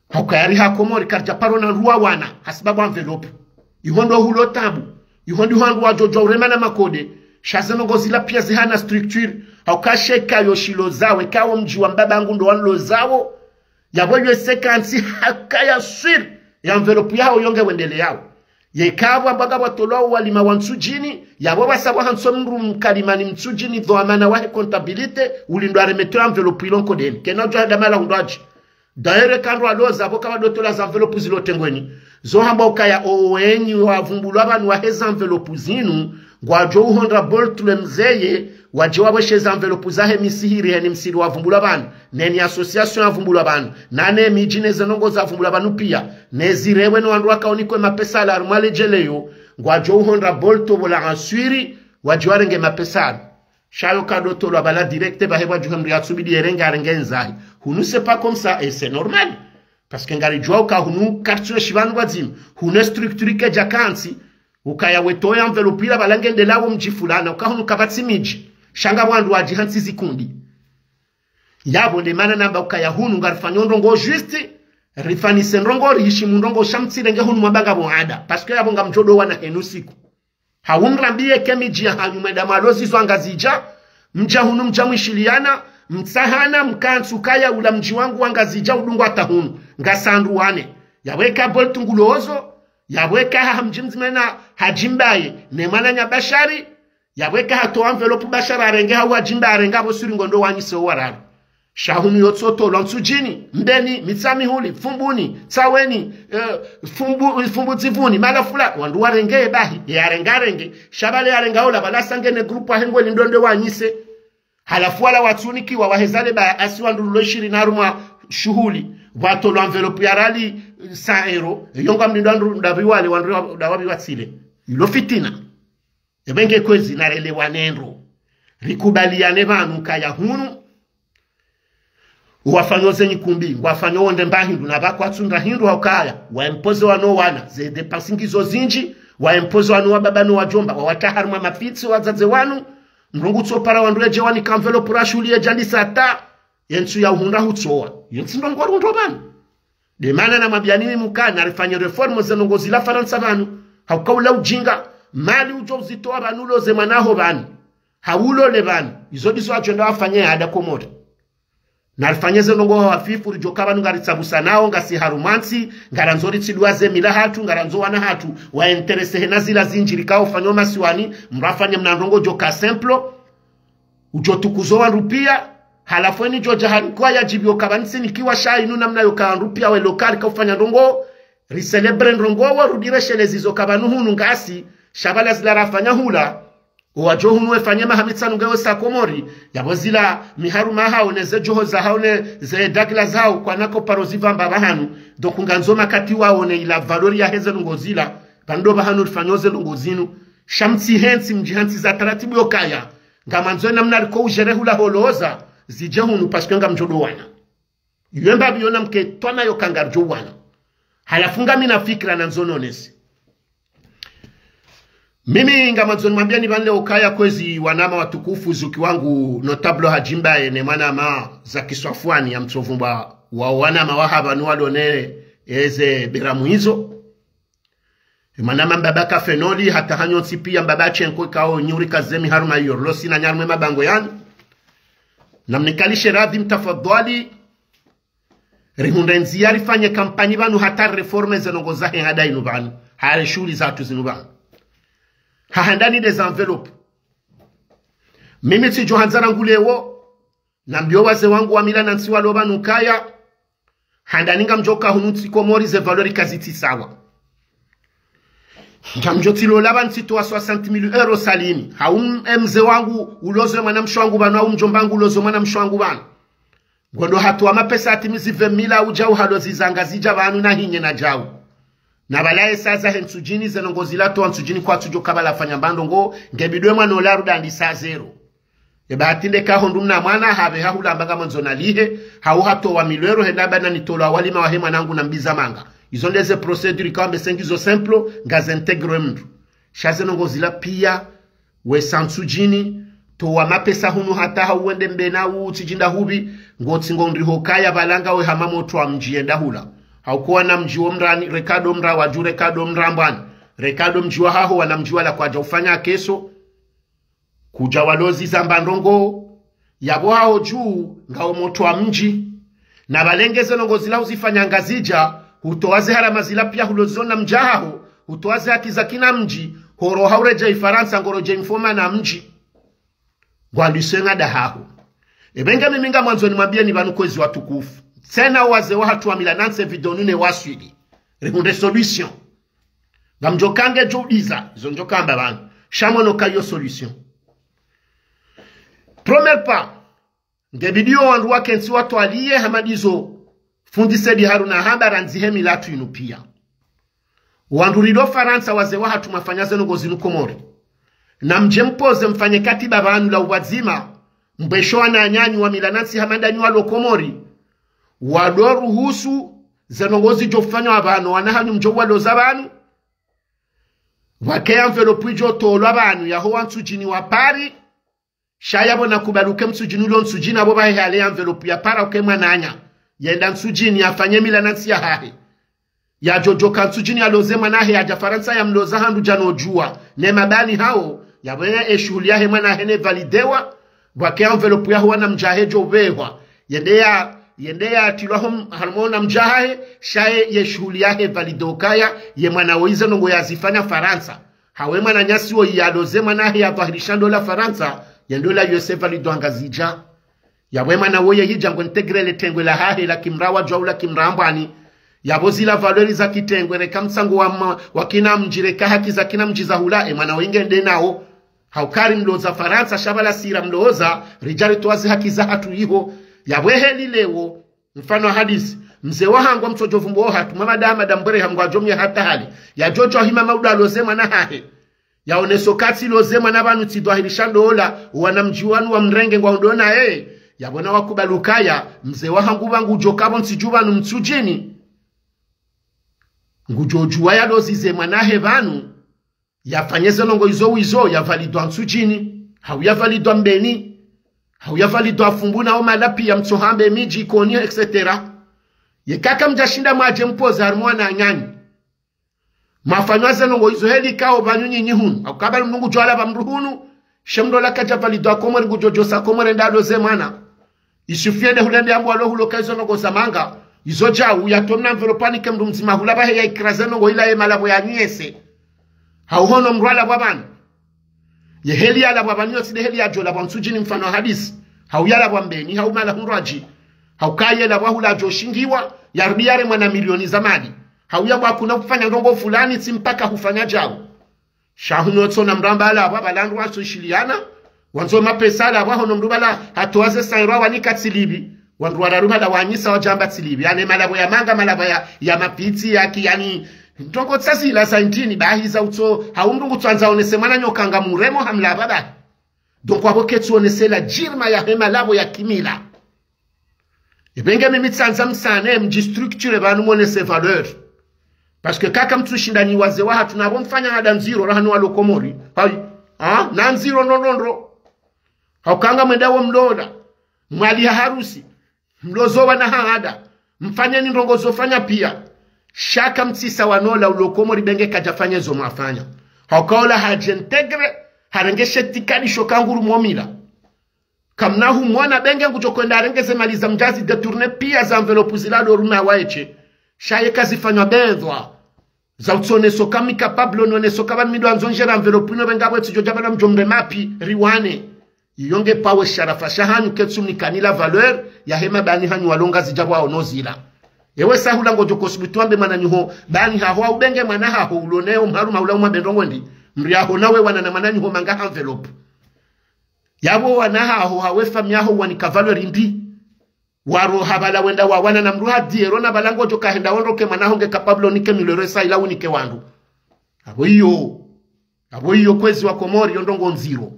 Hauka yariha Komori karidja paro na ndru wa wana, hasibabu enveloppe. Iho ndo hulo tabu. Iho ndiho wandru wadjodjuwa urema na makode. Sha ze ndrongo zila pia zihana structure. Hauka sheka yo shilo zawe, kao mdji wa mbaba hangu ndo wanlo zawo. Yapvo yo sekantsi haka ya swiri. Ya enveloppe yaho yo nge wendele yawo. Yeka pvwa mbwaga pvwatolwa owalima wa Ntsudjini, yapvo pvwasa pvwahantso mndru mkalimani Mtsudjini, dhwamana wahe comptabilité, ulindwa aremetwe enveloppe ilo nkodeni. Kena udjo hada mala hundwadji. D'ailleurs, kandru aloza, pvo kapvadotolwa ze enveloppe zilo tengweni. Zo hamba ukaya owenyi wavumbulwa pvanu waheze enveloppe zinu, ngwadjo uhondra boltule mzeye, wadje wapvweshe ze enveloppe zahe misihiri, heni msihiri wavumbulwa pvanu, neni association yavumbulwa pvanu, nane midji neze ndrongoo zavumbulwa pvanu pia, nezi rewe no wandru wakaonikwe mapesa ala harumwa ledjeleyo, ngwadjo uhondra bolto pvola answiri, wadje warenge mapesa anu. Sha yo kadotolwa pvala direct, pvahe pvwadjuha mndru yatsubidi yerenge arenge ndzahi. Hunu c'est pas comme ça, et c'est normal. Parce que ngaridjuwa uka hunu kartsuwe shipvanu pvwadzima. Hunu structure kedja kantsi, ukaya wetowa enveloppe ila pvala ngendelawo mdji fulana, uka hunu kapvatsi midji. Sha ngapvo wandru wadjihantsi zikundi. Yapvo nde mana namba ukaya hunu ngarifanyo ndrongoo juste, rifanise ndrongoo, rihishimu ndrongoo, sha mtsirenge hunu mwamba ngapvo ada. Parce que yapvo ngamdjo dowana henu siku. Hau mrambiye ke midji yahanyu mwenda mwalozizwa Ngazidja, mdja hunu mdja mwishiliana, mtsahana, mkantsu kaya ula mdji wangu wa Ngazidja udungwa hata hunu, ngasi wandru wane. Yapvo eka Bolt ngulozo, yapvo eka ha mdji mdzima na Hadji Mbaye, ne mwananya Bashari, yapvo eka hatowa enveloppe Bashari arenge hau Hadji Mbaye arenge apvo suri ngondo wanyise owararu. Sha hunu yotsotolwa Ntsudjini, Mbeni, Mitsamihuli, Fumbuni, Tsaweni, eh, Fumbu, Fumbu Dzivuni, mala fula, wandru warenge bahi, ye arenga arenge, sha pvale arenga ola, pvala sange ne groupe ahe ngweli ndonde wanyise. Halafu wala watsunikiwa wahezale ba asi wandru lulo ishirini harumwa shuhuli, pvwatolwa enveloppe ya rali, eh, cent euros, yonga mlindo wandru ndapvi wale, wandru wa-, ndawapvi watsile. Ilo fitina. Ebe nge kwezi narelewane ndro. Rikubaliane pvanu kaya hunu. Uwafanyo ze nyikumbi, ngwafanyo wonde mba hindru, na pvakwatsunda hindru haukaya, waimpoze wano wana, ze dépenses ngizo zindji, waimpoze wano wababa no wadjomba, wawata harumwa mafitsi wadzadze wanu, mndru ngutsopara wandru yedje wanika enveloppe ra shuhuli yedja ndisa ta, yentsu ya uhundra hutsowa, yontsi ndrongoo rundro pvanu. Nde mana namwambiyani mi mukana rifanye réforme ze ndrongoo zila Farantsa pvanu, hauka ula ujinga, mali udjo uzitowa pvanu uloze mwana haho pvanu, hau ulole pvanu, izo ndizo wadjo enda wafanye hada Komori. Narifanye ze ndrongoo hafifu ridjoka pvanu ngaritsabusanao, ngasi harumwa ntsi, ngarandzo ritsidua ze mila hatru, ngarandzo wana hatru, wa intéressé hena zila zindji rikao ufanyao masiwani, mrafanye mna ndrongoo djoka simple, udjo tukuzo wandru pia, halafu eni djodja hanikwa ya djibiyo kapvantsi nikiwa sha inu namna yoka wandru pia we local kaufanya ndrongoo, ri célébrer ndrongoo, wo rudi reshelezi zo kapvanu hunu ngasi, sha pvala zila rafanya hula, owadjo hunu wefanye maha mitsanu ngewe sa Komori, yapvo zila miharuma hao ne ze djoho zahao ne ze dagla zahao kwana koparo zipvamba pvahanu, donc ngandzo makati waone ila valeur yaheze ndrongoo zila, pvandro pvahanu rifanyao ze ndrongoo zinu, sha mtsihentsi mdjihantsi za taratibu yokaya, ngamwandzo namna riko ujere hula holoza, zidje hunu parce que ngamdjo dowana. Iyo mbapvi yona mke twana yoka ngaridjo wana. Halafu ngami na fikira nandzo nonese. Mimi ngamwandzo nimwambiyani pvanu leo ukaya kwezi wanama watukufu, zuki wangu notable Hadji Mbaye ne mwanama Zaki Swafwani ya mtsovu mba wa wanama wahapvanu walone eze beramu izo. Emwanama mbaba Kafenoli, hata hanyu ntsi pia mbaba Chenko ikao nyuri kazemi harumwa iyo, losi na nyarumwe mabango yanu. Namnikalishe radhi mtafadhwali, rihundre ndziya rifanye kampanyi pvanu hata réforme ze ndrongoo zahe hada inu pvanu, hari shuhuli zatru zinu pvanu. Hahandani nde ze enveloppe. Mimi tsidjo handza rangu leo, nambiyo wazee wangu wa mila na ntsi walo pvanu kaya, handani ngamdjoka hunu ntsi Komori ze valeur kazitsi sawa. Ngamdjo tsilola pvanu tsitowa soixante mille euros salini. Hau m-, e mzee wangu ulozo mwanamshe wangu pvanu, hau mdjomba wangu ulozo mwanamshe wangu pvanu. Ngondo hatowa mapesa atimizi vingt mille udja uhalo zizanga zidja pvanu na hinye na djau. Na pvala esa zahe Ntsudjini ze ndrongoo zila towa Ntsudjini kwatsudjoka pvala fanya mba ndrongoo, ngebidi we mwana ola rudi andisa zéro. Eba hati nde kaho ndru mna mwana, hapve hahula amba ngamwandzo nalihe, hau hatowa mille euros henda pvanu nitolwa walima wahe mwanangu na mbiza manga. Izo nde ze procédure ikao mbe sengizo simple, ngazi intégrer mndru. Sha ze ndrongoo zila pia, we sa Ntsudjini, towa mapesa hunu hata hau wende Mbeni utsidjinda hupvi, ngotsi ngondri hokaya pvala ngawe hama motro wa mdji yenda hula. Hauka wana mdji wo mrani, reka ndo mra wadju, reka ndo mra mbwani, reka ndo mdji wahaho, wana mdji wala kwadja ufanya keso, kudja walozi za mba ndrongoo, yapvo haho dju, ngawo motro wa mdji. Na pvalenge ze ndrongoo zila uzifanya Ngazidja, hutowa ze harama zila pia hulozo na mdji wahaho, utowa ze haki za kina mdji, horo hauredjei Farantsa, ngoredjei mfo mwanamdji. Ngwandise ngada haho. Ebe nge mimi ngamwandzo nimwambieni pvanu kwezi watukufu. Tsena wazee wahatru wa mila nantsi video nune waswili. Rihundre solution. Ngamdjo kange djo udiza, izo ndjo kamba pvanu. Sha mwono ka iyo solution. Premier pas, nge bidi yo wandru wakentsi watwaliye hama ndizo fundi Said Haruna hamba randzi he mila yatru inu pia. Wandru rilo Farantsa wazee wahatru mwafanya ze ndrongoo zinu Komori. Na mdje mpoze mfanye katiba pvanu la upvwadzima, mbwesho wananyanyu wa mila nantsi hama ndanyi walo Komori. Wado ruhusu ze ndrongoo zidjo fanywa pvanu, wana hanyu mdjo waloza pvanu. Pvwake enveloppe idjo tolwa pvanu, yaho wa Ntsudjini wa Paris, sha yapvo nakubaluke Mtsudjini ulo Ntsudjini apvo pvahe hale enveloppe ya para uke mwananya. Yenda Ntsudjini yafanye mila nantsi yahahe. Yadjodjoka Ntsudjini yaloze mwanahe yadja Farantsa yamloza handru djano djuwa. Ne mabani hawo, yapvo ye shuhuli yahe mwanahe ne validewa, pvwake enveloppe yaho wanamdji wahe djo pvehwa. Yende ya, yende yatilwa ho m-, harumwa wanamdji wahahe, sha ye, ye shuhuli yahe validewa kaya, ye mwana wo ize ndrongoo yazifanya Farantsa. Hawe mwananyasi wo yaloze mwanahe yadhwahirisha ndola Farantsa, ye ndola yose validwa Ngazidja. Yapvo mwana woye hidja ngo intégré le tengwe lahahe la kimra wa djwau la kimra mbwani. Yapvo zila valeur za kitengwe reka mtsango wa ma-, wa kina mdji reka haki za kina mdji za hula, e mwana woye nge nde nawo. Hauka ri mloza Farantsa, sha pvala si ra mloza, ridja ritowa ze haki zahatru iho. Yapvo heli leo, mfano wa hadisi, mzee wahangu wa Mtsodjo Vumbo hatru, mama da, mada mbwere ha mngwadjo mye hata hali. Yadjodjo hima mauda aloze mwana hahe. Yaoneso ka tsiloze mwana pvanu tsidhwahirisha ndola, wanamdji wanu wamrenge ngwaondo naye. Yapvo nawakubalu kaya, mzee wahangu pvanu ngudjo kapvo ntsidju pvanu Mtsudjini. Ngudjo djuwa yalozize mwanahe pvanu. Yafanye ze ndrongoo izo wizo, yavalidwa Ntsudjini, hau yavalidwa Mbeni, hau yavalidwa Fumbu na Omalapi ya Mtsohambe midji Ikoni, et cetera. Yeka kamdjashinda mwadje mpoze harumwa wananyanyu. Mwafanywa ze ndrongoo izo heli kao pvanu nyinyi hunu. Hauka pvanu mndru ngudjo alapva mndru hunu, she mndru ola kadja validwa Komori ngudjo djosa Komori nda aloze mwana. Il suffit de hule nde yambo walo hulo ka izo ndrongoo za manga. Izo djau, yatomna enveloppe yanike mndru mdzima hula pvahe ya ikra ze ndrongoo ila ye malapvo yanyu yese. Hau hono mndru alapvwa pvanu. Ye heli yalapvwa pvanu yo tsi nde heli yadjo lapvwa Ntsudjini mfano wa hadisi. Hau yalapvwa Mbeni, hau mahala hundru adji. Hauka yelapvwa hula adjo shingiwa, yarudi yaremwa na milioni za mali. Hau yambwa hakuna kufanya ndrongoo fulani tsi mpaka hufanya djau. Sha hunu otsona mramba alapvwa pvala wandru watso ishiliana, wandzo mapesa alapvwa hono mndru pvala hatowa ze sairwa wanika tsilipvi. Wandru wararu pvala wanyisa wadjamba tsilipvi. Yaani malapvo ya manga, malapvo ya, ya mapitsi, ya ki, yaani, ndrongoo tsa zila za intrini, bahi za utso, hau mndru ngutso andza onese mwana nyoka ngamremo hamlapva bahi. Donc, wapvo ketsu onese la djirma yahe malapvo ya kimila. Ebe nge mimi tsandza msane mdji structuré pvanu mwonese valeur. Parce que kaka mtsushinda nyi wazee wahatru na pvo mfanya hada ndziro rahanu walo Komori. Hayi. Ha? Na ndziro ndro ndro ndro. Hauka ngamwenda wo mlola. Mwaliha harusi. Mlozo wana hahada. Mfanye ni ndrongoo zo fanya pia. Sha kamtsisa wanola ulo Komori be nge kadjafanye zo mwafanya. Hauka ola hadji intégré, harenge she itikadi sho kanguru mwomila. Kamna humwona be nge ngudjo kwenda arenge ze mali za mdji azi détourné pia za enveloppe zila ndo rume awaeshe. Sha ye kazifanywa bendhwa. Za utsoneso ka mi capable noneso ka pvanu mi ndo andzo ndjere enveloppe ino be ngapvo etsidjo dja pvanu mdjo mrema pi riwane. Iyo nge pawe sharafa shahanyu ketsu mnikani la valeur yahe mabani hanyu walo Ngazidja pvwa ono zila. Ewe sahula ngodjo kosubutu wambe mwananyaho, bani haho, au be nge mwana haho, uloneo mharuma ula umwambe ndrongoo ndi, mri haho nawe wana na mwananyaho manga ha enveloppe. Yapvo wana haho, hawe famiyi yaho wanika valeur ndi. Waro hapvala wenda wawana na mndru ha diero na pvala ngodjo kahenda wondroke mwana haho nge capable unike mille euros sa ila unike wandru. Apvo iyo. Apvo iyo kwezi wa Komori yo ndrongoo ndziro.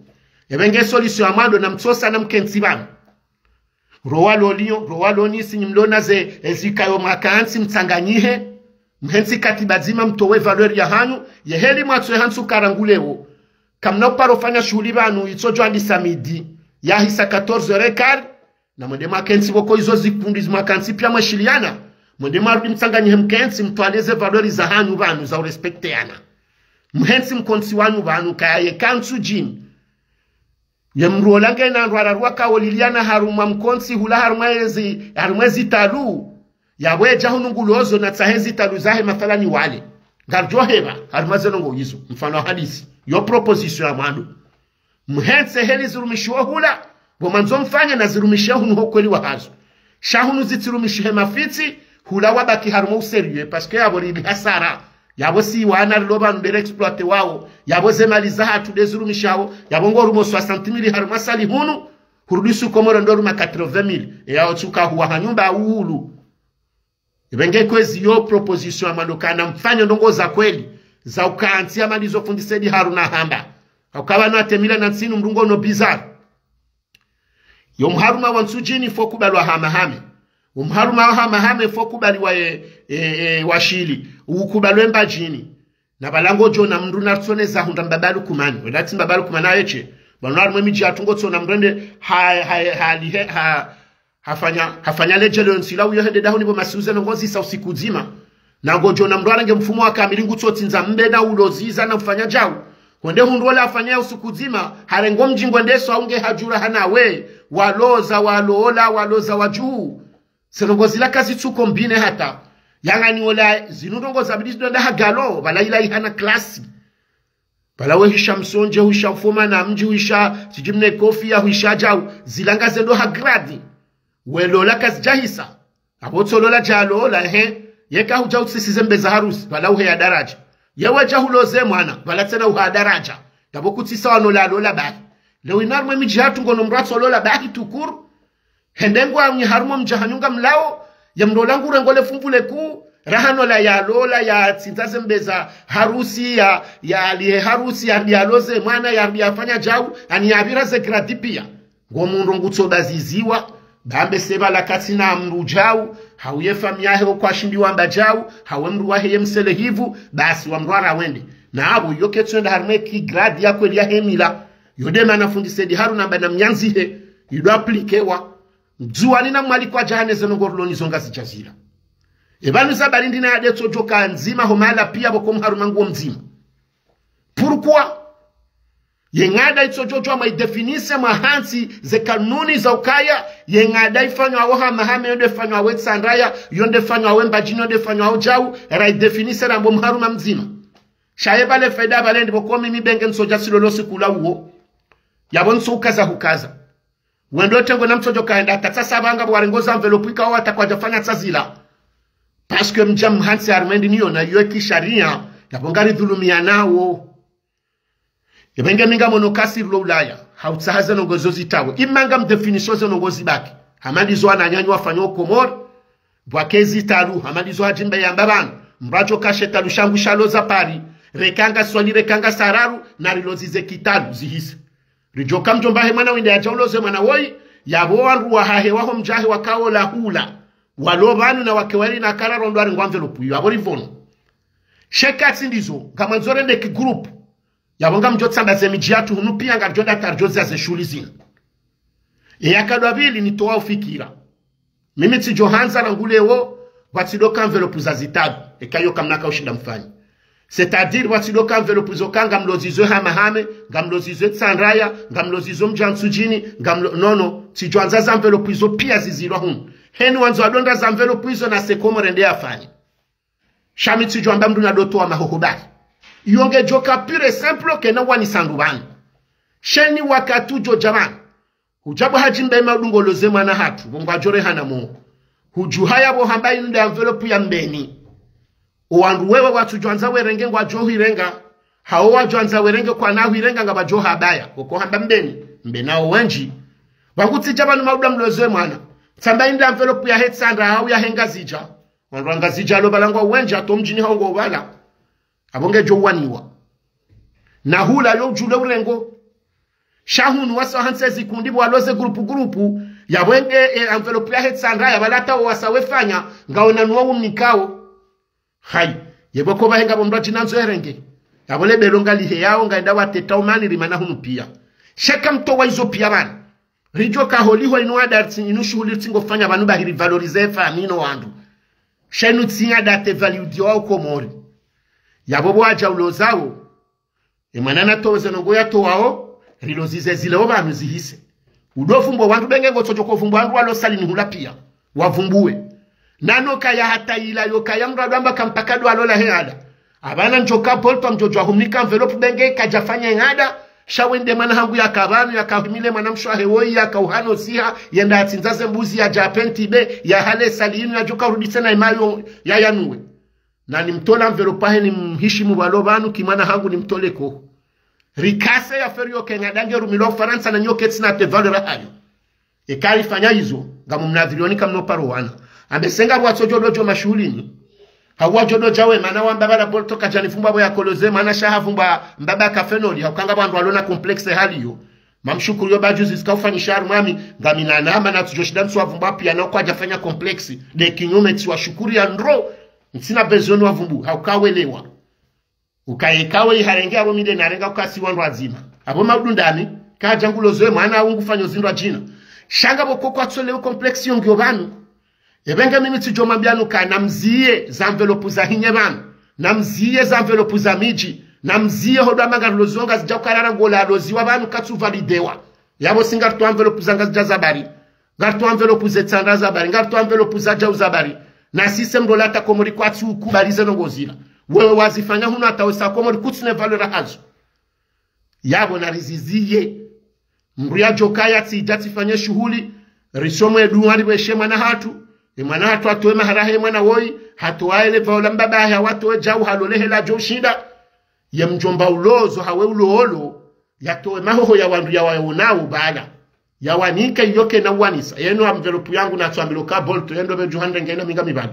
Ebe nge solution ya mwando na mtsosa na mkentsi pvanu. Ro walo Lyon, ro walo Nice, nyi mlo na ze, ezikayo mwakantsi mtsanganyihe. Mhentsi katiba dzima mtowe valeur yahanyu, ye heli mwatsoe hantsu karanguleo. Kamna uparo fanya shuhuli pvanu, itsodjo andisa midi. Yahisa quatorze heures et quart, na mwende mwakentsi pvoko izo zikundi mwakantsi pia mweshiliana. Mwende mwarudi mtsanganyihe mkentsi, mtwale ze valeur zahanyu pvanu, za urespecteana. Mhentsi mkontsi wanyu pvanu, kaya ye ka Ntsudjini. Ye mndru ola ngena ndrwara rwaka oliliana harumwa mkontsi hula harumwa ezi, harumwa ezi talu. Yapvo edja hunu ngulozo natsahe ezi talu zahe mathalani wale. Ngaridjo heba, harumwa ze ndrongoo izo, mfano wa hadisi, yo proposition ya mwando. Mhentse heli zirumishiwa hula, pvo mwandzo mfanye na zirumishiwa hunu ho kweli wahazo. Sha hunu zitsirumishihe mafitsi, hula wabaki harumwa usérieux, parce que yapvo rili hasara. Yapvo si wana rilo pvanu nde re exploité wawo, yapvo ze mali zahatru nde zirumishihao, yapvo ngo rumo soixante mille harumwa sali hunu, hurudi su Komoro ndo ruma quatre-vingt mille, e yao tsuka huwa ha nyumba uhulu. Ipvenge kwezi yo proposition ya mwando kana mfanye ndrongoo za kweli, za ukantsi ya mali zo fundi Said Haruna hamba. Hauka pvanu atemila na ntsinu mdru ngo no bizarre. Yo mharuma wa Ntsudjini fo kubalwa Hamahame. Umharuma wa Hamahame fo kubaliwa e, e, e, wa Shili. Ukubalwe Mbadjini. Na pvala ngodjo na mdru na tsone za hundra Mbaba Lukumani. Wenda tsi Mbaba Lukumani ayeshe. Pvanu harumwa e midji yatru ngotsona mdru ende ha, ha, ha, ha, ha, hafanya, hafanya ledjelo ntsila uyo hende dahoni pvo masiuze no ngozi sa usiku dzima. Na ngodjo na mdru arenge mfumo wa kamili ngutsotsindza mbe na uloziza na ufanya djau. Hwende hundru ola afanya ya usiku dzima, harengo mdji ngwende so aunge hadjura hanawe, waloza, walola, waloza wadjuu. Ze ndrongoo zila kazitsuko mbine hata. Yangani ola zinu ndrongoo zabidi zidonda ha galo, pvala ila ihana klasi. Pvala we hwisha msondje, hwisha mfoma na mdji, hwisha sijui mne kofi ya hwisha djau, zila ngaze ndo ha gradi. We lola kazidjahisa. Apvo tso lola dja lola, ehe. Yeka hudja utsisize mbe za harusi, pvala uheya daraja. Yewe dja huloze mwana, pvala tsena uha daraja. Yapvo kutsisa wano la lola bahi. Leo inu harumwa e midji yatru ngono mdru atso lola bahi tout court. Hende ngwanyi harumwa mdja hanyu ngamlao, ya mlola ngure ngole fumvu le kuu, raha no la ya lola, ya tsindza ze mbe za harusi, ya, ya lihe harusi, ya, ya loze mwana, ya, ya fanya djau, ani ya pvira ze gradi pia. Ngo mdru ngutso baziziwa, bambe se pvala katsina mdru djau, hau ye famiyi yahe okwa shindi wamba djau, hau ye mdru wahe ye msele hivu, basi wa mdru ara wende. Na apvo yo ketsu enda harumwa e ki gradi ya kweli yahe mila. Yo nde mana fundi Said Haruna mba na mnyandzihe, ido aplikewa. Ndzuwani na mwalikwa djahane ze ndrongoo rilo nizo ngazidja zila. E pvanu za bari ndina yade tsodjoka ndzima ho mahala pia pvoko mharuma nguwo mdzima. Pourquoi? Ye ngada itsodjodjwa mwa idéfinisse mwa hantsi ze kanuni za ukaya, ye ngada ifanywa wo Hamahame, yo nde fanywa wo Itsandraya, yo nde fanywa wo Mbadjini, yo nde fanywa wo djau, ra idéfinisse rambo mharuma mdzima. Sha ye pvale faida pvale ndi pvoko mimi benge ntsodja silolo sikula uwo. Yapvo ntso ukaza hukaza. Wendo tengo na mtsodjo kaenda, hata tsasa pvanga pvo warengo za enveloppe ikao watakwadja fanya tsazila. Parce que mdja mhantsi harumwa e ndini yo na yo ki sharia, yapvo ngari dhulumia nawo. Yepvenge mi ngamono kasi rilo Ulaya, hautsaha ze ndrongoo zo zitawe. Ima ngam définissez ze ndrongoo zibaki. Hama ndizo wananyanyu wafanya o Komori, pvwake zitalu, hama ndizo hadjimbe yamba pvanu. Mradjo kashe talu shangu shaloza Paris. Reka ngaswali, reka ngasararu, na rilozize kitalu, zihise. Ridjoka mdjomba he mwana winde yadja uloze mwana woyi, yapvo wandru wahahe waho mdji wahe wakao la hula. Walo pvanu na wake wali na kara rondo ari ngwa enveloppe iyo, yapvo ripvono. She katsi ndizo, ngamwandzo rende ki groupe. Yapvo ngamdjo tsamba ze midji yatru hunu pia ngaridjo nda taridjo zia ze shughuli zinu. E ya kadwa pvili nitowa ufikira. Mimi tsidjo handza na ngule wo, pvwatsidoka enveloppe za zitalu, eka iyo kamna ka ushinda mfanye. C'est-à-dire, pvwatsidoka enveloppe zo ka ngamlozizo Hamahame, ngamlozizo Itsandraya, ngamlozizo mdji wa Ntsudjini, ngamlo, non, non, tsidjo handza za enveloppe zo pia zizilwa hunu. Heni wandzo wadonda za enveloppe zo na se Komori nde yafanye. Sha mi tsidjo amba mdru na doto wa mahoho bahi. Iyo ngedjoka pure et simple kena wani sandu pvanu. Sheni wakati udjo dja pvanu. Hudja pvo hadjimbe ma udungo loze mwana hatru, pvo ngwadjo rehana mo. Hudjuha yapvo hamba inu nde enveloppe ya Mbeni. O wandru wewe watsudjo handza werenge ngwadjo hwirenga. Hawo wadjo handza werenge kwana hwirenga ngapvadjo habaya. Oko hamba Mbeni. Mbeni awo wendji. Pvangu tsidja pvanu mauda mloze mwana. Tsamba inu nde enveloppe yahe Itsandra hau yahe Ngazidja. Wandru wa Ngazidja lo pvala ngwa wendji hata o mdjini hau ngo pvala. Apvo ngedjo uwaniwa. Na hula yo udjule urengo. Sha hunu wasa hantsi zikundi pvo waloze groupe groupe. Yapvo enge, e, enveloppe yahe Itsandra ya pvala hata wo wasa wefanya. Ngawo na nuwa umnikao. Hayi. Yepvo ko pvahe ngapvo mdru adjina ndzo erenge. Yapvo le belo ngalihe yao ngaenda wateta umani rimana hunu pia. She kamtowa izo pia pvanu. Ridjoka holiho inu ada ritsi, inu shughuli ritsingo fanya pvanu bahi ri valoriser famille no wandru. Sha inu tsi ada te value dio wao Komori. Yapvo pvo wadja ulozawo. E mwana natowe ze ndrongoo yatowao, rilozize zile wo pvanu zihise. Udo vumbwa wandru benge ngotsodjo ko vumbwa wandru walo salini hula pia. Wavumbuwe. Nano kaya hata ila yo kaya mdru ado amba kampaka do alola he ada. Apvanu ndjoka bolto mdjodjuwa humnika enveloppe be nge kadjafanya ng'ada. Sha wende mwana hangu yaka pvanu, yaka humile mwana mshe wahe woyi, yaka uhano siha, yenda yatsindza ze mbuzi, yadja penti be, yahale sali inu, yadjoka urudise na imayo, yayanuwe. Na nimtole enveloppe yahe nimhishimu pvalo pvanu, ki mwana hangu nimtole koho. Rikase ya feri yo ke ng'ada nge rumilwa Ufarantsa na nyo ketsi na te valeur yahayo. Eka rifanya izo, ngamumnadhirioni kamnoparo wana. Ambe se ngapvo watsodjo dodjo mashuhulini. Hau wadjo dodja we mana wamba pvala bolto kadjanifumbwa pvo yakoloze mana sha hafumbwa mbaba kafenoli, hauka ngapvo wandru walona complexe hali yo. Mamshukuru yo badjuzi zika ufanyisha harumwa mi, ngamina nama na tsudjo shinda ntsu wafumbwa piya na ukwadjafanya complexe. De kinyume tsi washukuru ya ndro, ntsina besoin wafumbu, hauka welewa. Ukaye kawe iharenge apvo mi de narenga ukasi wandru wadzima. Apvo maudu ndami, kadja ngulozo ye mwana au ngufanyo zindru adjina. Sha ngapvo koko atsolewe complexe yo ngiyo pvanu. Ebe nge mimi tsidjo mwambia nuka namziye za enveloppe za hinyi pvanu. Namziye za enveloppe za midji. Namziye hodwa manga lozo ngazidja ukarara ngola loziwa pvanu katsu validewa. Yapvo si ngaritowa enveloppe za ngazidja za bari. Ngaritowa enveloppe ze tsanda za bari, ngaritowa enveloppe za djau za bari. Na système ndo lata Komori kwatsu kubali ze ndrongo zila. Wewe wazifanya hunu hata wesa Komori kutsina valeur hazo. Yapvo nariziziye. Mdru yadjoka yatsidja tsifanye shuhuli, risomwe dua ripveshe mwana hatru. E mwana hatru atowe mahara he mwana woyi, hatowa ele pvaola mbaba yahe, hawatowe djau, halole hela djo ushinda. Ye mdjomba ulozo, hawe ulolo, yatowe mahoho ya wandru yawaonao pvala. Yawanike iyo kena uwanisa. Yeno enveloppe yangu natsuambilwa ka bolto, yendo pvedju handrengena minga mibali.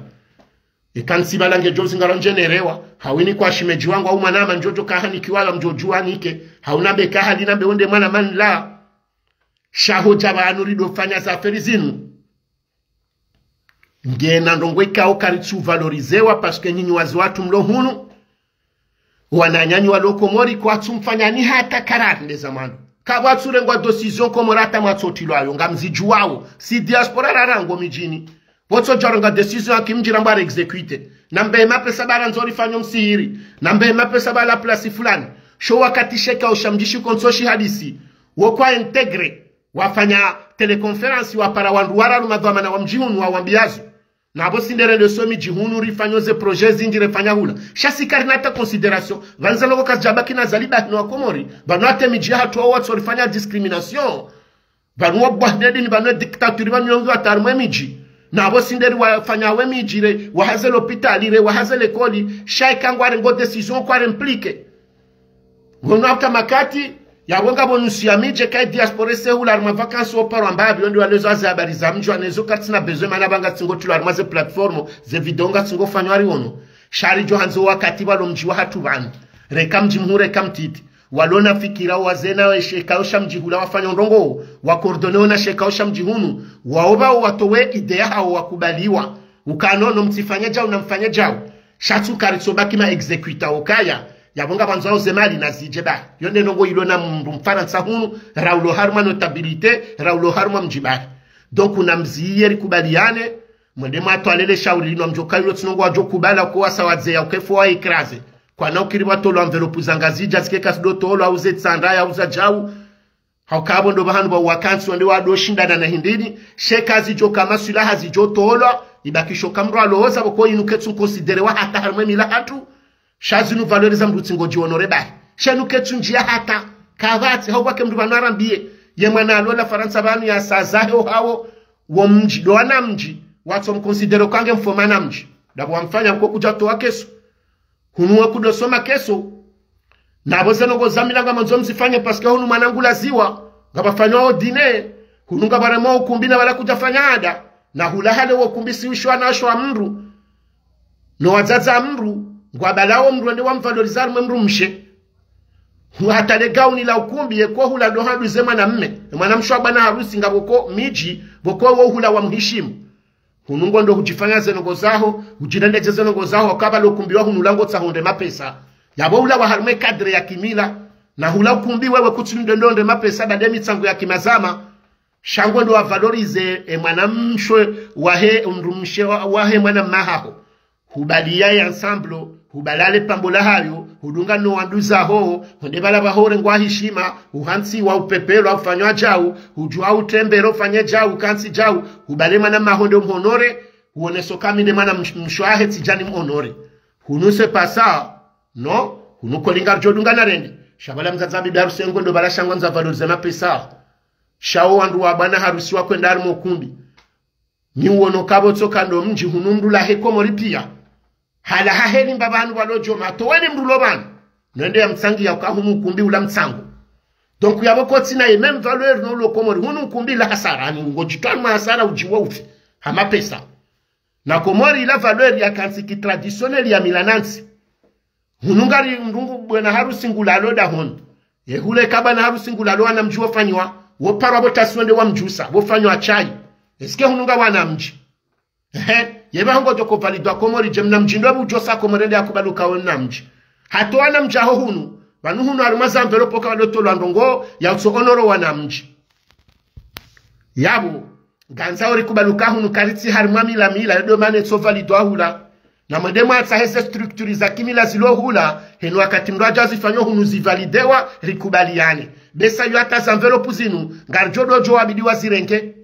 Eka ntsi pvala ngedjo zingaro ndjenerewa, hawini kwa shimedji wangu au mwana ama ndjodjo kahanikiwa ya mdjodjuwa nike, hauna be kahalina be wonde mwana manla. Sha hodja pvanu ridofanya za feri zinu. Ngena ndrongo ikao karitsu valorizewa, parce que nyinyi wazi watru mlo hunu. Wananyanyu walo Komori kwatsu mfanya ni hata karari ndeza mwando. Kapvatsu rengwa décision Komori hata mwatsotilwayo, ngamzidjuwawo. Si diaspora rarango midjini. Pvotso djaronga décision ya kimdji rambwa re exécuter. Nambe mapesa pvala ndzo rifanyo msihiri. Nambe mapesa pvala place fulani. Sho wakati sheka ushamdjishi kontso shihadisi. Wo kwa intégrer. Wafanya téléconférence wapara wandru wararu madhwamana wa mdji hunu wawambiyazo. Na apvo si nde rende so midji hunu rifanyo ze projet zindji refanya hula. Sha si karina hata considération. Pvanu ze ndrongo kazidjabaki na zaliba hino wa Komori. Pvanu hata midji yahatru wao watso rifanya discrimination. Pvanu wabwa hindri ni pvanu dictature pvanu yongi watarimwe midji. Na apvo si nde riwafanya we midji re, wahaze lopitali re, wahaze lekoli. Sha ika ngwarengo décision kware impliquer. Ngono hata makati, yapvo ngapvo nusu ya midji, kayi diaspora ese hula harumwa vacances oparwa mbapvi, yondi walezo haze habari za mdji, wanezo katsina besoin mana pvanga tsingo tilwa harumwa ze plateforme, ze vidéo ngatsingo fanywa riwono. Sha ridjo handzo wakati pvalo mdji wahatru pvanu. Reka mdji mhuu, reka mtiti. Walona fikira wazena we sheka yo sha mdji hula wafanya ndrongo, wa coordonner ona sheka yo sha mdji hunu, waopva wo watowe idée yahawo wakubaliwa. Ukanono mtsifanye djau na mfanye djau. Sha tsu karitsobaki ma exécutant okaya. Yapvo ngapvandzo ze mali na zidje ba. Yonde ndrongo ilo na mdru Mfarantsa hunu, raulo harumwa notabilité, raulo harumwa mdji bahi. Donc, namziye rikubaliane, mwende mwatwalele shauri linu mdjoka ilo tsi ndrongo wadjo kubala ko wasa wadze ya ukefo wa écraser. Kwana ukiri pvatolwa enveloppe za Ngazidja zike kazidotolwa, au ze tsanda, au za djau. Hauka apvo ndo pvahanu pva wakantsi wende wadoshindana na hindri ni, sheka zidjo kama swilaha zidjo tolwa, ibakisho ka mdru alowoza pvoko inu ketsu considérer wa hata harumwe mila hatru, sha zinu valoriser mdru tsi ngodji honorer bahi. Sha inu ketsu ndjia hata, kapvatsi, hau pvake mdru pvanu arambiye, ye mwana alola Farantsa pvanu ya sazahe ohawo, wo mdji, ndo wana mdji, watso mconsidérer kange mfo mwana mdji. Ndapvo wamfanya pvoko kudja towa keso. Hunu wakudosoma keso. Na apvo ze ndrongo za mila ngamandzo mzifanye parce que hunu mwana ngulaziwa. Ngapvafanywao dîner. Hunu ngapvaremwa ukumbi na pvala kudjafanya ada. Na hula hale wo ukumbi si ushwa na shwa mdru. No wadzadze mdru. Ngwabalao mdru wende wamvaloriser harumwe mdru mshe. Hu hata le gauni la ukumbi yeko hula ndo handuze mwana mme. Mwana mshe wa bwana harusi ngapvoko midji, pvoko wo hula wa mhishimu. Hunu ngondo hudjifanya ze ndrongo zaho, hudjirendedze ze ndrongo zaho, kapvalo ukumbi wa hunu lango tsaho nde mapesa. Yapvo hula wa harumwe cadre ya kimila, na hula ukumbi wewe kutsi ndo ndo nde mapesa, bade mitsango ya kimazama. Sha ngondo wavaloriser, e mwana mshe wahe, mdru mshe wa-, wahe mwana mmahaho. Hubaliya ye ensemble, hubalale pambo lahayo, hudunga no wanduzaho, honde pvala pvahore ngwa hishima, uhantsi wa upepelwa, ufanywa djau, hudjuwa utrembero, ufanye djau, ukantsi djau, hubale mwana mmaho nde umhonorer, huoneso ka mi nde mwana msh-, mshe wahe tsidjani mhonorer. Hunu c'est pas ça. Non, hunu koli ngaridjo dunga na rende. Sha pvala mdzadze bibi harusi ye ngondo pvala sha ngwandzo valorize mapesa. Sha wo wandru wa bwana harusi wakwenda harimwa ukumbi. Ni uono kapvatsoka ndo mdji hunu mndru lahe Komori piya. Halawa haheli mbapvi hanu pvalo djoma, hatowa ni mndru lo pvanu. Nende ya mtsangi ya uka hunu ukumbi ula mtsango. Donc yapvo kotsina ye même valeur no ulo Komori. Hunu ukumbi la hasara, ani ngodjitwani mwa hasara udjiwa ufi. Ha mapesa. Na Komori ila valeur ya kantsi ki traditionnel ya mila na ntsi. Hunu ngari ndrungu bwana harusi ngulalo dahoni. Ye hule ka bwana harusi ngulalo wana mdji wofanyiwa, woparwa pvo tasi wende wa mdjusa, wofanyiwa shayi. Est-ce que hunu nga wana mdji? Ehe, ye pvaho ngodjo ko validwa Komori dje mna mdji ndo pvu udjosa Komori ende yakubali uka we mna mdji. Hata wana mdji aho hunu, pvanu hunu harimwa ze enveloppe ka walo tolwa ndrongoo ya utso honoro wana mdji. Yapvo, ngandzao rikubali uka hunu karitsi harimwa mila mila, yo ndo mana itso validwa hula. Na mwende mwatsahe ze structure za kimila zilo hula, henu wakati mndru adja zifanyo hunu zivalidewa, rikubaliane. Besa yo hata ze enveloppe zinu, ngaridjo dodjo wabidi wazirenge.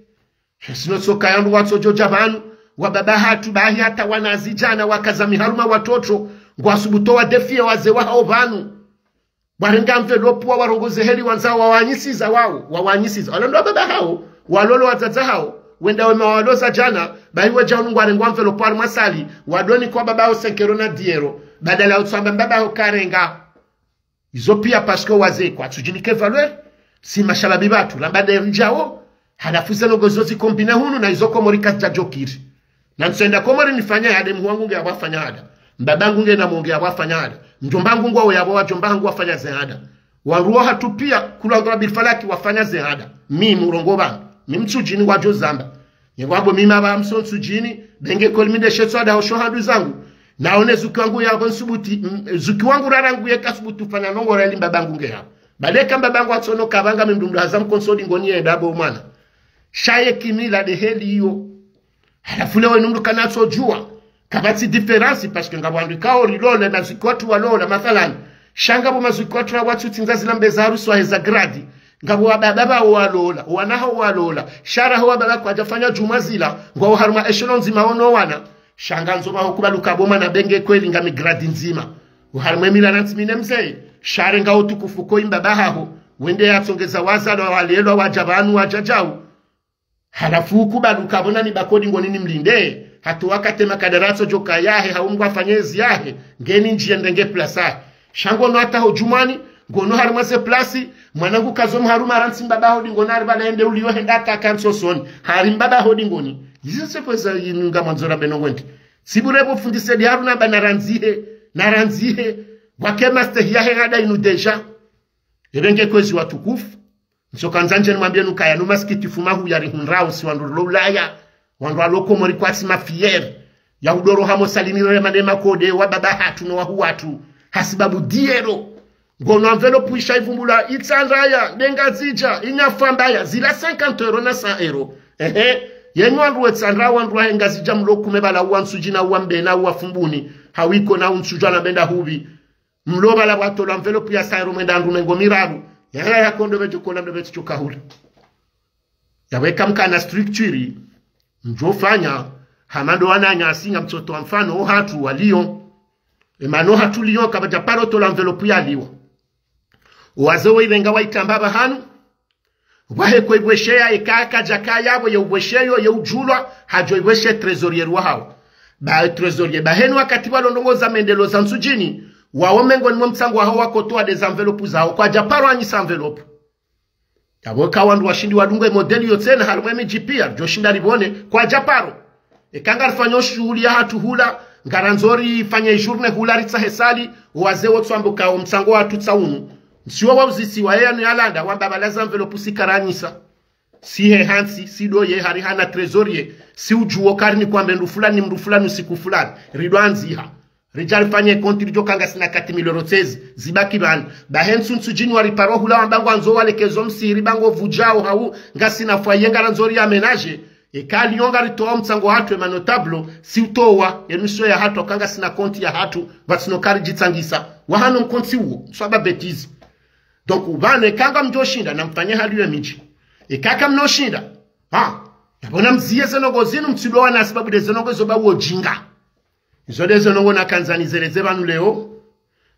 Hesino tsoka yandru watsodjo dja pvanu, wababa hatru bahi hata wana zidjana wakaza miharuma watoto, ngwasubutu wa défier wazee wahawo pvanu. Warenga enveloppe wa warongoze heli wandzao wawanyisiza wawo, wawanyisiza. Walo ndo wababa hawo, walolo wadzadze hawo, wenda wema waloza djana, bahi wedja hunu ngwarengwa enveloppe harimwa salle, wadoni kwa baba hawo cinq euros na dix euros. Badala ya utsoamba mbaba hawo karenga. Izo piya parce que wazee kwatsudjinike valeur, si mashababi pvatsu, ramba nde ridjawo, halafu ze ndrongoo zo zi combiner hunu na izo Komori kazidja djokiri. Na ntsoenda Komori nifanye hada, mhu wangu nge yapvo afanya hada. Mbaba hangu nge na monge yapvo afanya hada. Mdjomba hangu ngwawo yapvo wadjomba hangu wafanya ze hada. Wandru wahatru piya, kula wandru wa bilfalaki wafanya ze hada. Mi murongoa pvanu. Mi mtsudjini wadjo zamba. Ye ngwapvo mi mapva mso ntsudjini, benge koli mi nde shetso hada hosho handru zangu. Naone zuki wangu yapvo nsubuti, m-, zuki wangu rarangu ye kasubutu fanya ndrongoo ra eli mbaba hangu nge yapvo. Bale ka mbaba hangu atsono kapvanga mi mndru mndru haza mkonsoli ngoni yenda pvo mwana. Sha ye kimila nde heli iyo. Halafu leo inu mndru kanatsodjuwa. Kapvatsi différence, parce que ngapvo wandru ikao rilola, mazuki watru walola, mathalan. Sha ngapvo mazuki watru watsutsinza zila mbe za harusi waheza grade. Ngapvo wababa pvawo walola, wana hawo walola. Sha raho wababa kwadjafanya djumwa zila, ngwawo harimwa échelon ndzima wono wana. Sha ngandzo pvaho kubali uka pvo mwana benge kweli ngami grade ndzima. Uharimwa emila na ntsi mi ne mzee, sha renga utukufu ko imbaba haho. Wende yatsongeza wazalwa walelwa wadja pvanu wadja djau. Halafu ukubali uka pvo nani bako dingoni nimlinde, hata wakati makadara yatsodjoka yahe, hau mngu afanye ezi yahe, ngeni ndjiye ndenge place yahe. Sha ngono hata ho djumwani, ngono harimwa ze place, mwana ngu kazo mharuma rantsi mbaba ho dingoni, hari pvala hende uliyo henda hata kantsosoni, hari mbaba ho dingoni. Izi se kweza inu ngamwandzo rambe no ngwendi. Sibure pvo fundi Said Haruna ba narandzihe, narandzihe, wake mastehi yahe hada inu déjà. Ebe nge kwezi watukufu. Ntsoka ndzandje nimwambiyeni ukaya no masikitifu mahuu yarihundrao si wandru rilo Ulaya, wandru walo Komori kwatsi mafier, ya udoro hamo salinire mane makode wa baba hatru no wahuu watru, hasibabu dix euros. Ngono enveloppe isha ivumbula, Itsandraya, nde Ngazidja, inya fambaya, zila cinquante euros na cent euros. Ehe, yenyu wandru we Tsandraya, wandru wahe Ngazidja mlo kume pvala uwa Ntsudji na uwa Mbeni na uwa Fumbuni, hawiko na untsudjwa na benda hubi. Mlo pvala pvwatolwa enveloppe ya cent euros mwenda ndru mengo miraru. Yala ya kondo bedjo kola ndo bedjo kahula. Yapvo eka mkana structure, mdjofanya, hama ndo wananya asinga mtsoto wa mfano, o hatru wa Lyon. Emana o hatru Lyon, kapvadja paro tolwa enveloppe ya liwa. Wazee wo irenga wa itamba pvahanu, pvwahe ko ipvwesheya, eka kadja kaya pvo ye upvwesheyo, ye udjulwa, hadjo ipvweshe trésorier wahawo. Ba trésorier, ba henu wakati pvalo ndrongoo za mendelo za Ntsudjini, wawo mengoni mwa mtsango wahawo wakotowa nde za enveloppe zahawo, kwadja paro anyisa enveloppe. Yapvo eka wandru washindi wadunge modèle iyo tsena, harimwa emidji piya, djoshinda ripvone, kwadja paro. Eka ngarifanyao shuhuli ya hatru hula, ngarandzo rifanye journée hula ritsahe salle, wazee wo tsu wamba uka o mtsango watru tsi unu. Ntsiwo wauzisiwa ye yanu yalanda, wamba pvala za enveloppe si karanyisa. Si he hantsi, si ndo ye hari hana trésorier, si udjuwo kari ni kwambe ndru fulani, mndru fulani, usiku fulani. Ridwandziha. Ridja rifanye compte ridjo ka ngasina quatre mille euros tsezi, zibaki pvanu. Ba he ntsu Ntsudjini wariparo hula wamba ngwandzo walekezo msihiri ba ngo vudjao hau, ngasina foyer ngarandzo ri aménager. Eka Lyon ngaritowa mtsango hatru ema notable, si utowa, ye mission ya hatru, ka ngasina compte ya hatru, pvatsina kari djitsangisa. Wahano mkontsi uwo, swaba bêtise. Donc, pvanu eka ngamdjoshinda, namfanye hali yo emidji. Eka kamnoshinda, ha, yapvo namziye ze ndrongoo zinu mtsidwa wana sibabu nde ze ndrongoo zo ba uwo djinga. Izo nde ze ndrongoo nakandza nizeleze pvanu leo.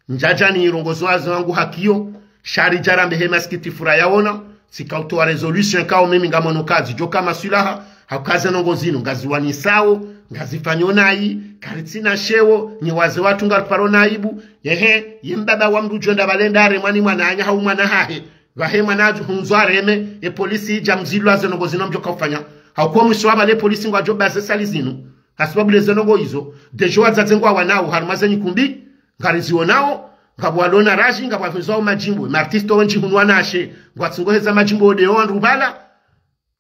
Ndjadja nirongoze wazee wangu hakiyo, sha ridja rambe he masikitifu rayaona, tsika utowa résolution kao mimi ngamono kazi djoka maswilaha, hauka ze ndrongoo zinu ngaziwanisao, ngazifanyo nayi, karitsina sheo, nyi wazee watru ngariparo na aibu. Ehe, ye mbaba wa mndru djo enda pvale nda haremwa ni mwananya hau mwana hahe, pvahe mwana hundzwa hareme, e polisi idja mzilwa ze ndrongoo zinu mdjoka ufanya. Hauka mwiso wa pvale polisi ngwadjo baze sali zinu. Hasibabu le ze ndrongoo izo, ndedjo wadzadze ngwawanao harumwa ze nyikumbi, ngarizionao, ngapvo walona raji, ngapvo wafanyao madjimbo, ma artistes wendji hunu wanashe, ngwatsungo heza madjimbo ode yo wandru pvala.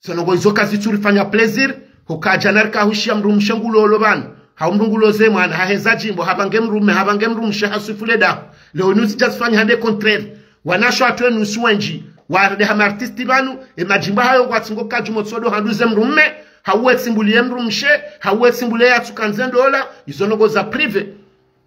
Ze ndrongoo izo kazitsurifanya plaisir, huka djana rika hushiya mdrumshe ngulolo pvanu, hau mndru nguloze mwana, haheza djimbo, hapvange mdrume, hapvange mdrumshe, haswifu le daho. Leo nusi djazifanya hande contraire. Wanashe watru enu si wendji, warende ha ma artistes pvanu, e madjimbo hayo ngwatsungo kadjumo tsodo handuze mdrume, hau etsimbulie mdrumshe, hau etsimbulie yatsukandze ndola, izo ndrongoo za privé.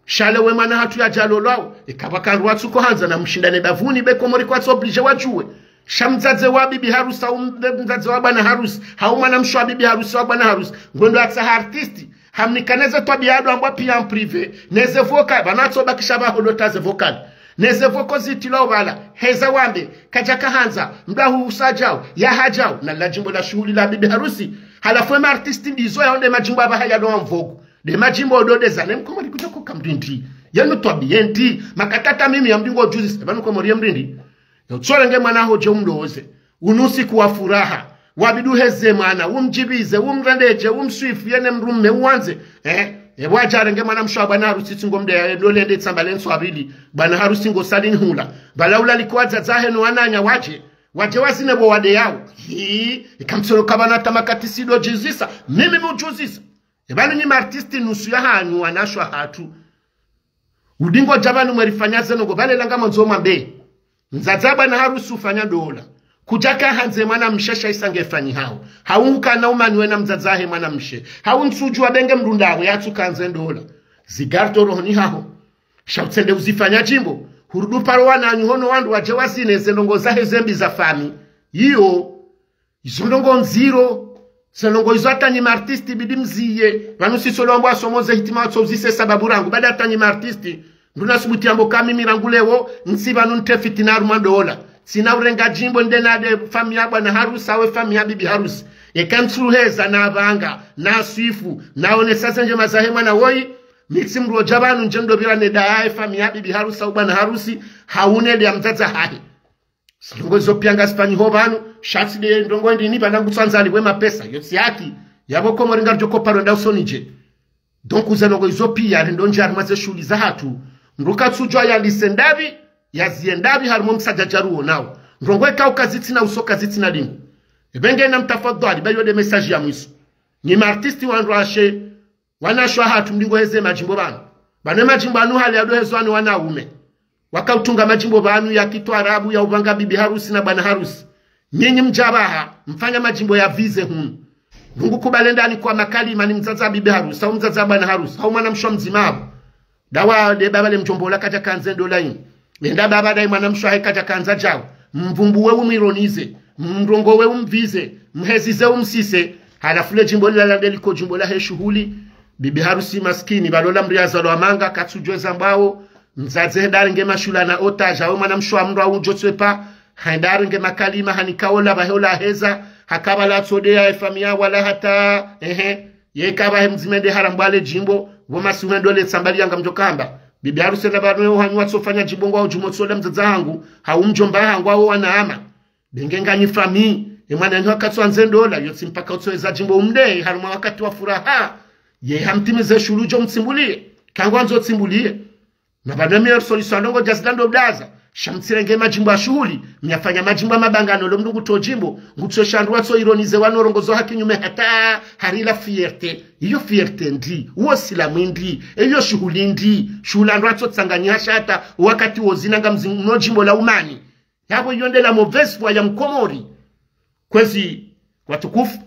Sha le we mwana hatru yadjalolwao, eka pvaka ndrwa tsuko handza na mshindane bapvuni be Komori kwatsu obligé wadjuwe. Sha mdzadze wa bibi harusi, hau mbe-, mdzadze wa bwana harusi, hau mwanamshe wa bibi harusi, wa bwana harusi, ngwendo atsaha artiste, hamnikane ze twabiya ndo ambwa piya en privé, ne ze vocal, pvanu atsobakisha pvaho ndo ta ze vocal. Ne ze vocal zitilwao pvala, heza wambe, kadjaka handza, mdru ahu usadjao, yahadjao, na la djimbo la shuhuli la bibi harusi. Halafu e ma artistes ndizo yaonde madjimbo apvaha yalo en vogue. Nde madjimbo ndo nde zane mkomori kudjoko kamdrindri. Yenu twabiya ndri, makatata mimi ya mdingo juzi, se pvanu Komori ye mdrindri. Yo tsorenge mwana ho dje umloze. Unu usiku wa furaha. Wabidi uheze mwana, umdjibize, umrendedje, umswifu, yene mdrume, uwandze. Eh, e wadja renge mwanamshe wa bwana harusi tsi ngo mde ya ndo lende tsamba le ntsu wa pvili. Bwana harusi ngo sali ni hula. Pvala ula liko wadzadze wahe no wananya wadje. Wadje wazine pvo wade yao. Hii, ika mtsolo kapvana tamakati sido djizisa. Mimi mudjuzisa. E pvanu nyi ma artistes nusu ya hanyu wanashe wahatru. Udingo dja pvanu mwerifanya ze ndrongoo pvale langa mwandzo mwambe. Mdzadze wa bwana harusi ufanya ndola. Kudjaka handze mwanamshe sha isa ngefanyihao. Hau nkana umani wena mdzadze wahe mwanamshe. Hau ntsudjuwa benge mdru ndawe yatsukandze ndola. Zigarto rohoni haho. Sha utsende uzifanya djimbo. Hurudi uparo wananyu hono wandru wadje wazine ze ndrongoo zahe ze mbi za fami. Iyo. Izo ndrongoo ndziro, ze ndrongoo izo hata nyi ma artistes bidi mziye, pvanu sisolo ambwa somo ze hitima watso uzise sababu rangu, bada hata nyi ma artistes, mdru nasubuti yambo ka mimi rangu leo, ntsi pvanu ntre fitina harumwa ndola. Tsina urenga djimbo nde nade fami ya bwana harusi, awe fami ya bibi harusi. Eka ntsuheza na pvanga, na swifu, na onesa ze ndjema zahe mwana woyi, mi tsi mdru odja pvanu ndje ndo pvira ne daya e fami ya bibi harusi, au bwana harusi, hau ne nde ya mdzadze hahe. Ndrongoo izo piya ngazifanyiho pvanu, sha tsi nde ndrongoo ndini pvanu ngutsandzani we mapesa, yo tsi haki, yapvo Komori ngaridjo koparo nda usoni dje. Donc, ze ndrongoo izo piya, rendo ndjari mwa ze shuhuli zahatru, mdru katsudjuwa yandise ndapvi, yaziye ndapvi, harumwa msadjadja ruwo nao. Ndrongoo eka uka zitsina uso kazitsina lingu. Ebe ngena mtafadhwali, ba yo nde message ya mwiso. Nyi ma artistes wandru washe, wanashe wahatru mdingo heze madjimbo pvanu. Pvanu e madjimbo yanu hali yado hezwa ni wanaume. Waka utunga madjimbo pvanu ya kitwarabu ya upvanga bibi harusi na bwana harusi. Nyinyi mdja pvaha, mfanya madjimbo ya vize hunu. Ndrungu kubale ndani kwa makalima ni mdzadze wa bibi harusi, au mdzadze wa bwana harusi, au mwanamshe mdzima apvo. Dawa nde pvapvale mdjomba ula kadjakandze ndola inu. Nenda pvapva ndayi mwanamshe wahe kadjakandza djao. Mvumbuwe umwironize. Mrongowe umvize. Mhezize umsise. Halafu le djimbo lila nde liko djimbo lahe shuhuli. Bibi harusi maskini, pvalola mdru yazalwa manga, katsudjuwa eza mbwao. Mdzadze henda harenge mashula na otaja, we mwanamshe wa mdru audjo tswepa. Henda harenge makalima, hanika ola pvahe ola heza. Haka pvala atsodeya e fami ya wala hata, ehe. Yeka pvahe mdzima nde harambwa le djimbo, pvo masihu ndo le tsamba liya ngamdjo kamba. Bibi harusi na pvanu wahanyu watsofanya djimbo ngwao djumotsola mdzadze hangu, hau mdjomba hangu awo wanama. Benge nganyi fami, e mwananyu akatsuandze ndola, yo tsi mpaka utsoeza djimbo umde, harumwa wakati wa furaha. Ye hamtimize shuhuli djo mtsimbulie, kangwandzo tsimbulie. Na pvanu mi yo solution ndrongoo djazila ndo blaza. Sha mtsirenge madjimbo ya shuhuli, myafanya madjimbo ya mabangano lo mdru nguto djimbo, ngutso sha ndru watso ironize wano rongozo ha kinyume hata hari la fierté. Iyo fierté ndi, uwo silamu ndi, iyo shuhuli ndi, shuhuli ndru watso tsanganyiha sha hata, wakati wo zina ngamzi no djimbo la umani. Yapvo iyo nde la mauvaise foi ya mkomori. Kwezi watukufu,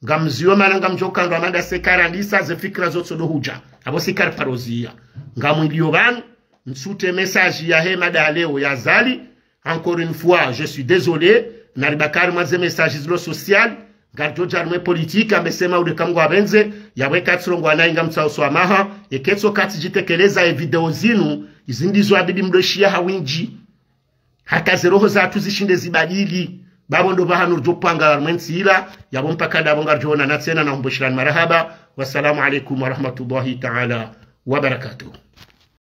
ngamziyo mana ngamdjo kandwa manda sekara ndisa ze fikira zotsodo hudja. Apvo sikari paroziya. Ngamwiliyo pvanu, ntsute message yahe mada ya leo ya Azali. Encore une fois, je suis désolé. Naribakari mwa ze message zilo social. Ngaridjo dja harumwa e politique, ambe sema ude kamgwa pvendze. Yapvo eka tsirongowa nayi ngamtsao swamaha. Eka tso katsi djitekeleza e video zinu. Izi ndizo yabidi mdoshiya ha windji, hata ze roho zatru zishinde zibadili. Bapvo ndo pvahanu ridjo pvanga harumwa entsi ila, yapvo mpaka ndapvo ngaridjo onana tsena, na humboshilani marahaba. Wassalamu alaikum warahmatullahi taala wabarakatuh.